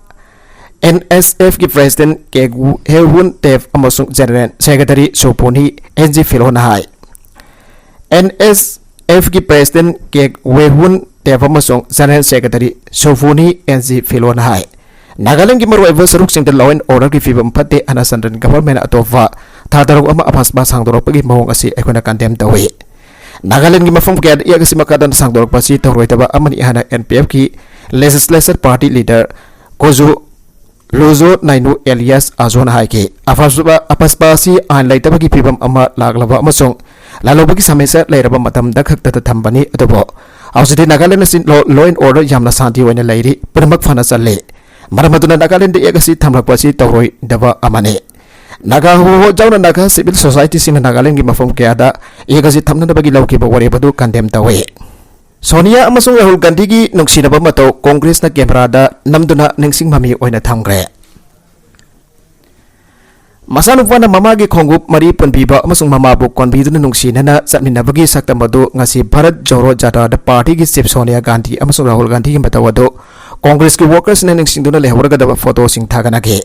NSF-ꯀꯤ President ꯀꯦ ꯍꯦꯋꯨꯟ ꯇꯦꯞ ꯑꯃꯁꯨꯡ General Secretary Sophoni N G ꯐꯤꯂꯣꯅ ꯍꯥꯏ꯫ NSF-ꯀꯤ President ꯀꯦ ꯋꯦꯍꯨꯟ ꯇꯦꯞ ꯑꯃꯁꯨꯡ General Secretary Sophoni N G ꯐꯤꯂꯣꯅ ꯍꯥꯏ, ꯅꯥꯒꯥꯂꯦꯟꯒꯤ ꯃꯔꯨꯑꯣꯏꯕ ꯁꯔꯨꯛꯁꯤꯡꯗ law and order-ꯒꯤ ꯐꯤꯕꯝ ꯐꯠꯇꯦ ꯍꯥꯏꯅ Central Government-ꯅ ꯑꯇꯣꯞꯄ ꯊꯥ ꯇꯔꯨꯛ ꯑꯃ ꯑꯄꯥꯁꯄꯥ ꯁꯥꯡꯗꯣꯔꯛꯄꯒꯤ ꯃꯑꯣꯡ ꯑꯁꯤ ꯑꯩꯈꯣꯏꯅ condemn ꯇꯧꯏ꯫ ꯅꯥꯒꯥꯂꯦꯟꯒꯤ ꯃꯐꯝ ꯀꯌꯥꯗ ꯑꯦꯛ ꯑꯁꯤ ꯃꯈꯥ ꯇꯥꯅ ꯁꯥꯡꯗꯣꯔꯛꯄ ꯑꯁꯤ ꯇꯧꯔꯣꯏꯗꯕ ꯑꯃꯅꯤ ꯍꯥꯏꯅ NPF-ꯀꯤ Legislature Party Leader ꯀꯣꯖꯨ ꯂꯨꯖꯣ ꯅꯥꯏꯅꯨ ꯑꯦꯂꯤꯌꯥꯁ ꯑꯖꯣꯅ ꯍꯥꯏꯈꯤ, ꯑꯄꯥꯁꯄꯥ, ꯑꯄꯥꯁꯄꯥ ꯑꯁꯤ ꯑꯥꯏꯟ ꯂꯩꯇꯕꯒꯤ ꯐꯤꯕꯝ ꯑꯃ ꯂꯥꯛꯂꯕ ꯑꯃꯁꯨꯡ ꯂꯥꯜꯍꯧꯕꯒꯤ ꯁꯃꯁ꯭ꯌꯥ ꯂꯩꯔꯕ ꯃꯇꯝꯗ ꯈꯛꯇꯗ ꯊꯝꯕꯅꯤ, ꯑꯗꯨꯕꯨ ꯍꯧꯖꯤꯛꯇꯤ ꯅꯥꯒꯥꯂꯦꯟ ꯑꯁꯤ law, law and order ꯌꯥꯝꯅ ꯁꯥꯟꯇꯤ ꯑꯣꯏꯅ ꯂꯩꯔꯤ, ꯄꯨꯝꯅꯃꯛ ꯐꯅ ꯆꯜꯂꯤ꯫ ꯃꯔꯝ ꯑꯗꯨꯅ ꯅꯥꯒꯥꯂꯦꯟꯗ ꯑꯦꯛ ꯑꯁꯤ ꯊꯝꯂꯛꯄ ꯑꯁꯤ ꯇꯧꯔꯣꯏꯗꯕ ꯑꯃꯅꯤ꯫ ꯅꯥꯒꯥ ꯍꯣ ꯍꯣ ꯌꯥꯎꯅ ꯅꯥꯒꯥ civil society-ꯁꯤꯡꯅ ꯅꯥꯒꯥꯂꯦꯟꯒꯤ ꯃꯐꯝ ꯀꯌꯥꯗ ꯑꯦꯛ ꯑꯁꯤ ꯊꯝꯅꯅꯕꯒꯤ ꯂꯧꯈꯤꯕ ꯋꯥꯔꯦꯞ ꯑꯗꯨ condemn ꯇꯧꯏ꯫ ꯁꯣꯅꯤꯌꯥ ꯑꯃꯁꯨꯡ ꯔꯥꯍꯨꯜ ꯒꯥꯟꯙꯤꯒꯤ ꯅꯨꯡꯁꯤꯅꯕ ꯃꯇꯧ ꯀꯣꯡꯒ꯭ꯔꯦꯁꯅ camera-ꯗ ꯅꯝꯗꯨꯅ ꯅꯤꯡꯁꯤꯡ ꯃꯃꯤ ꯑꯣꯏꯅ ꯊꯝꯈ꯭ꯔꯦ꯫ ꯃꯆꯥꯅꯨꯄꯥꯅ ꯃꯃꯥꯒꯤ ꯈꯣꯡꯎꯞ ꯃꯔꯤ ꯄꯨꯟꯕꯤꯕ ꯑꯃꯁꯨꯡ ꯃꯃꯥꯕꯨ ꯀꯣꯟꯕꯤꯗꯨꯅ ꯅꯨꯡꯁꯤꯅꯅ ꯆꯠꯃꯤꯟꯅꯕꯒꯤ ꯁꯛꯇꯝ ꯑꯗꯨ ꯉꯁꯤ ꯚꯥꯔꯠ ꯖꯣꯔꯣ ꯖꯥꯇ꯭ꯔꯥꯗ party-ꯒꯤ chief ꯁꯣꯅꯤꯌꯥ ꯒꯥꯟꯙꯤ ꯑꯃꯁꯨꯡ ꯔꯥꯍꯨꯜ ꯒꯥꯟꯙꯤꯒꯤ ꯃꯇꯧ ꯑꯗꯨ ꯀꯣꯡꯒ꯭ꯔꯦꯁꯀꯤ workers-ꯅ ꯅꯤꯡꯁꯤꯡꯗꯨꯅ ꯂꯩꯍꯧꯔꯒꯗꯕ photo-ꯁꯤꯡ ꯊꯥꯒꯠꯅꯈꯤ꯫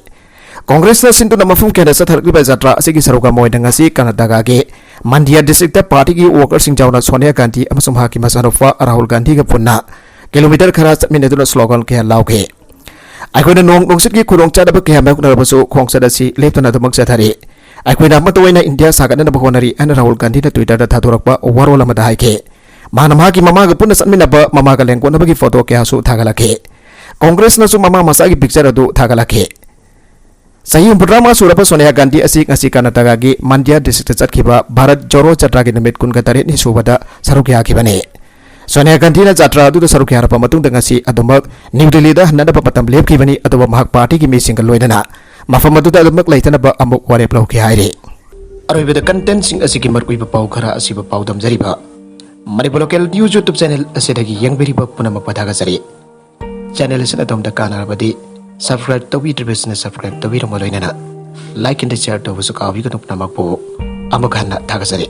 ꯀꯣꯡꯒ꯭ꯔꯦꯁꯅ ꯁꯤꯟꯗꯨꯅ ꯃꯐꯝ ꯀꯌꯥꯗ ꯆꯠꯊꯔꯛꯂꯤꯕ ꯖꯥꯇ꯭ꯔꯥ ꯑꯁꯤꯒꯤ ꯁꯔꯨꯛ ꯑꯃ ꯑꯣꯏꯅ ꯉꯁꯤ ꯀꯔꯅꯥꯇꯀꯥꯒꯤ ꯃꯟꯗꯤꯌꯥ district-ꯇ party-ꯒꯤ worker-ꯁꯤꯡ ꯌꯥꯎꯅ ꯁꯣꯅꯤꯌꯥ ꯒꯥꯟꯙꯤ ꯑꯃꯁꯨꯡ ꯃꯍꯥꯛꯀꯤ ꯃꯆꯥꯅꯨꯄꯥ ꯔꯥꯍꯨꯜ ꯒꯥꯟꯙꯤꯒ ꯄꯨꯟꯅ kilometre ꯈꯔ ꯆꯠꯃꯤꯟꯅꯗꯨꯅ slogan ꯀꯌꯥ ꯂꯥꯎꯈꯤ꯫ ꯑꯩꯈꯣꯏꯅ ꯅꯣꯡ ꯅꯨꯡꯁꯤꯠꯀꯤ ꯈꯨꯗꯣꯡꯆꯥꯗꯕ ꯀꯌꯥ ꯃꯥꯌꯣꯛꯅꯔꯕꯁꯨ ꯈꯣꯡꯆꯠ ꯑꯁꯤ ꯂꯦꯞꯇꯅ ꯑꯗꯨꯃꯛ ꯆꯠꯊꯔꯤ꯫ ꯑꯩꯈꯣꯏꯅ ꯑꯃꯠꯇ ꯑꯣꯏꯅ ꯏꯟꯗꯤꯌꯥ ꯁꯥꯒꯠꯅꯅꯕ ꯍꯣꯠꯅꯔꯤ ꯍꯥꯏꯅ ꯔꯥꯍꯨꯜ ꯒꯥꯟꯙꯤꯅ Twitter-ꯗ ꯊꯥꯗꯣꯔꯛꯄ ꯋꯥꯔꯣꯜ ꯑꯃꯗ ꯍꯥꯏꯈꯤ꯫ ꯃꯍꯥꯛꯅ ꯃꯍꯥꯛꯀꯤ ꯃꯃꯥꯒ ꯄꯨꯟꯅ ꯆꯠꯃꯤꯟꯅꯕ, ꯃꯃꯥꯒ ꯂꯦꯡꯒꯣꯠꯅꯕꯒꯤ photo ꯀꯌꯥꯁꯨ ꯊꯥꯒꯠꯂꯛꯈꯤ꯫ ꯀꯣꯡꯒ꯭ꯔꯦꯁꯅꯁꯨ ꯃꯃꯥ ꯃꯆꯥꯒꯤ picture ꯑꯗꯨ ꯊꯥꯒꯠꯂꯛꯈꯤ꯫ ꯆꯍꯤ ꯍꯨꯝꯐꯨꯇꯔꯥꯃꯉꯥ ꯁꯨꯔꯕ ꯁꯣꯅꯤꯌꯥ ꯒꯥꯟꯙꯤ ꯑꯁꯤ ꯉꯁꯤ ꯀꯔꯅꯥꯇꯀꯥꯒꯤ ꯃꯟꯗꯤꯌꯥ district-ꯇ ꯆꯠꯈꯤꯕ ꯚꯥꯔꯠ ꯖꯣꯔꯣ ꯖꯥꯇ꯭ꯔꯥꯒꯤ ꯅꯨꯃꯤꯠ ꯀꯨꯟꯒ ꯇꯔꯦꯠꯅꯤ ꯁꯨꯕꯗ ꯁꯔꯨꯛ ꯌꯥꯈꯤꯕꯅꯤ꯫ ꯁꯣꯅꯤꯌꯥ ꯒꯥꯟꯙꯤꯅ ꯖꯥꯇ꯭ꯔꯥ ꯑꯗꯨꯗ ꯁꯔꯨꯛ ꯌꯥꯔꯕ ꯃꯇꯨꯡꯗ ꯉꯁꯤ ꯑꯗꯨꯃꯛ ꯅ꯭ꯌꯨ ꯗꯤꯜꯂꯤꯗ ꯍꯟꯅꯅꯕ ꯃꯇꯝ ꯂꯦꯞꯈꯤꯕꯅꯤ, ꯑꯗꯨꯕꯨ ꯃꯍꯥꯛ party-ꯒꯤ ꯃꯤꯁꯤꯡꯒ ꯂꯣꯏꯅꯅ ꯃꯐꯝ ꯑꯗꯨꯗ ꯑꯗꯨꯃꯛ ꯂꯩꯇꯅꯕ ꯑꯃꯨꯛ ꯋꯥꯔꯦꯞ ꯂꯧꯈꯤ ꯍꯥꯏꯔꯤ꯫ ꯑꯔꯣꯏꯕꯗ content-ꯁꯤꯡ ꯑꯁꯤꯒꯤ ꯃꯔꯨꯑꯣꯏꯕ ꯄꯥꯎ ꯈꯔ ꯑꯁꯤꯕꯨ ꯄꯥꯎꯗꯝꯖꯔꯤꯕ꯫ Manipur local news YouTube channel ꯑꯁꯤꯗꯒꯤ ꯌꯦꯡꯕꯤꯔꯤꯕ ꯄꯨꯝꯅꯃꯛꯄꯨ ꯊꯥꯒꯠꯆꯔꯤ꯫ ꯆꯦꯅꯦꯜ ꯑꯁꯤꯅ ꯑꯗꯣꯝꯗ ꯀꯥꯟꯅꯔꯕꯗꯤ subscribe ꯇꯧꯕꯤꯗ꯭ꯔꯤꯕꯁꯤꯡꯅ subscribe ꯇꯧꯕꯤꯔꯝꯕ ꯂꯣꯏꯅꯅ like and share ꯇꯧꯕꯁꯨ ꯀꯥꯎꯕꯤꯒꯅꯨ꯫ ꯄꯨꯝꯅꯃꯛꯄꯨ ꯑꯃꯨꯛ ꯍꯟꯅ ꯊꯥꯒꯠꯆꯔꯤ꯫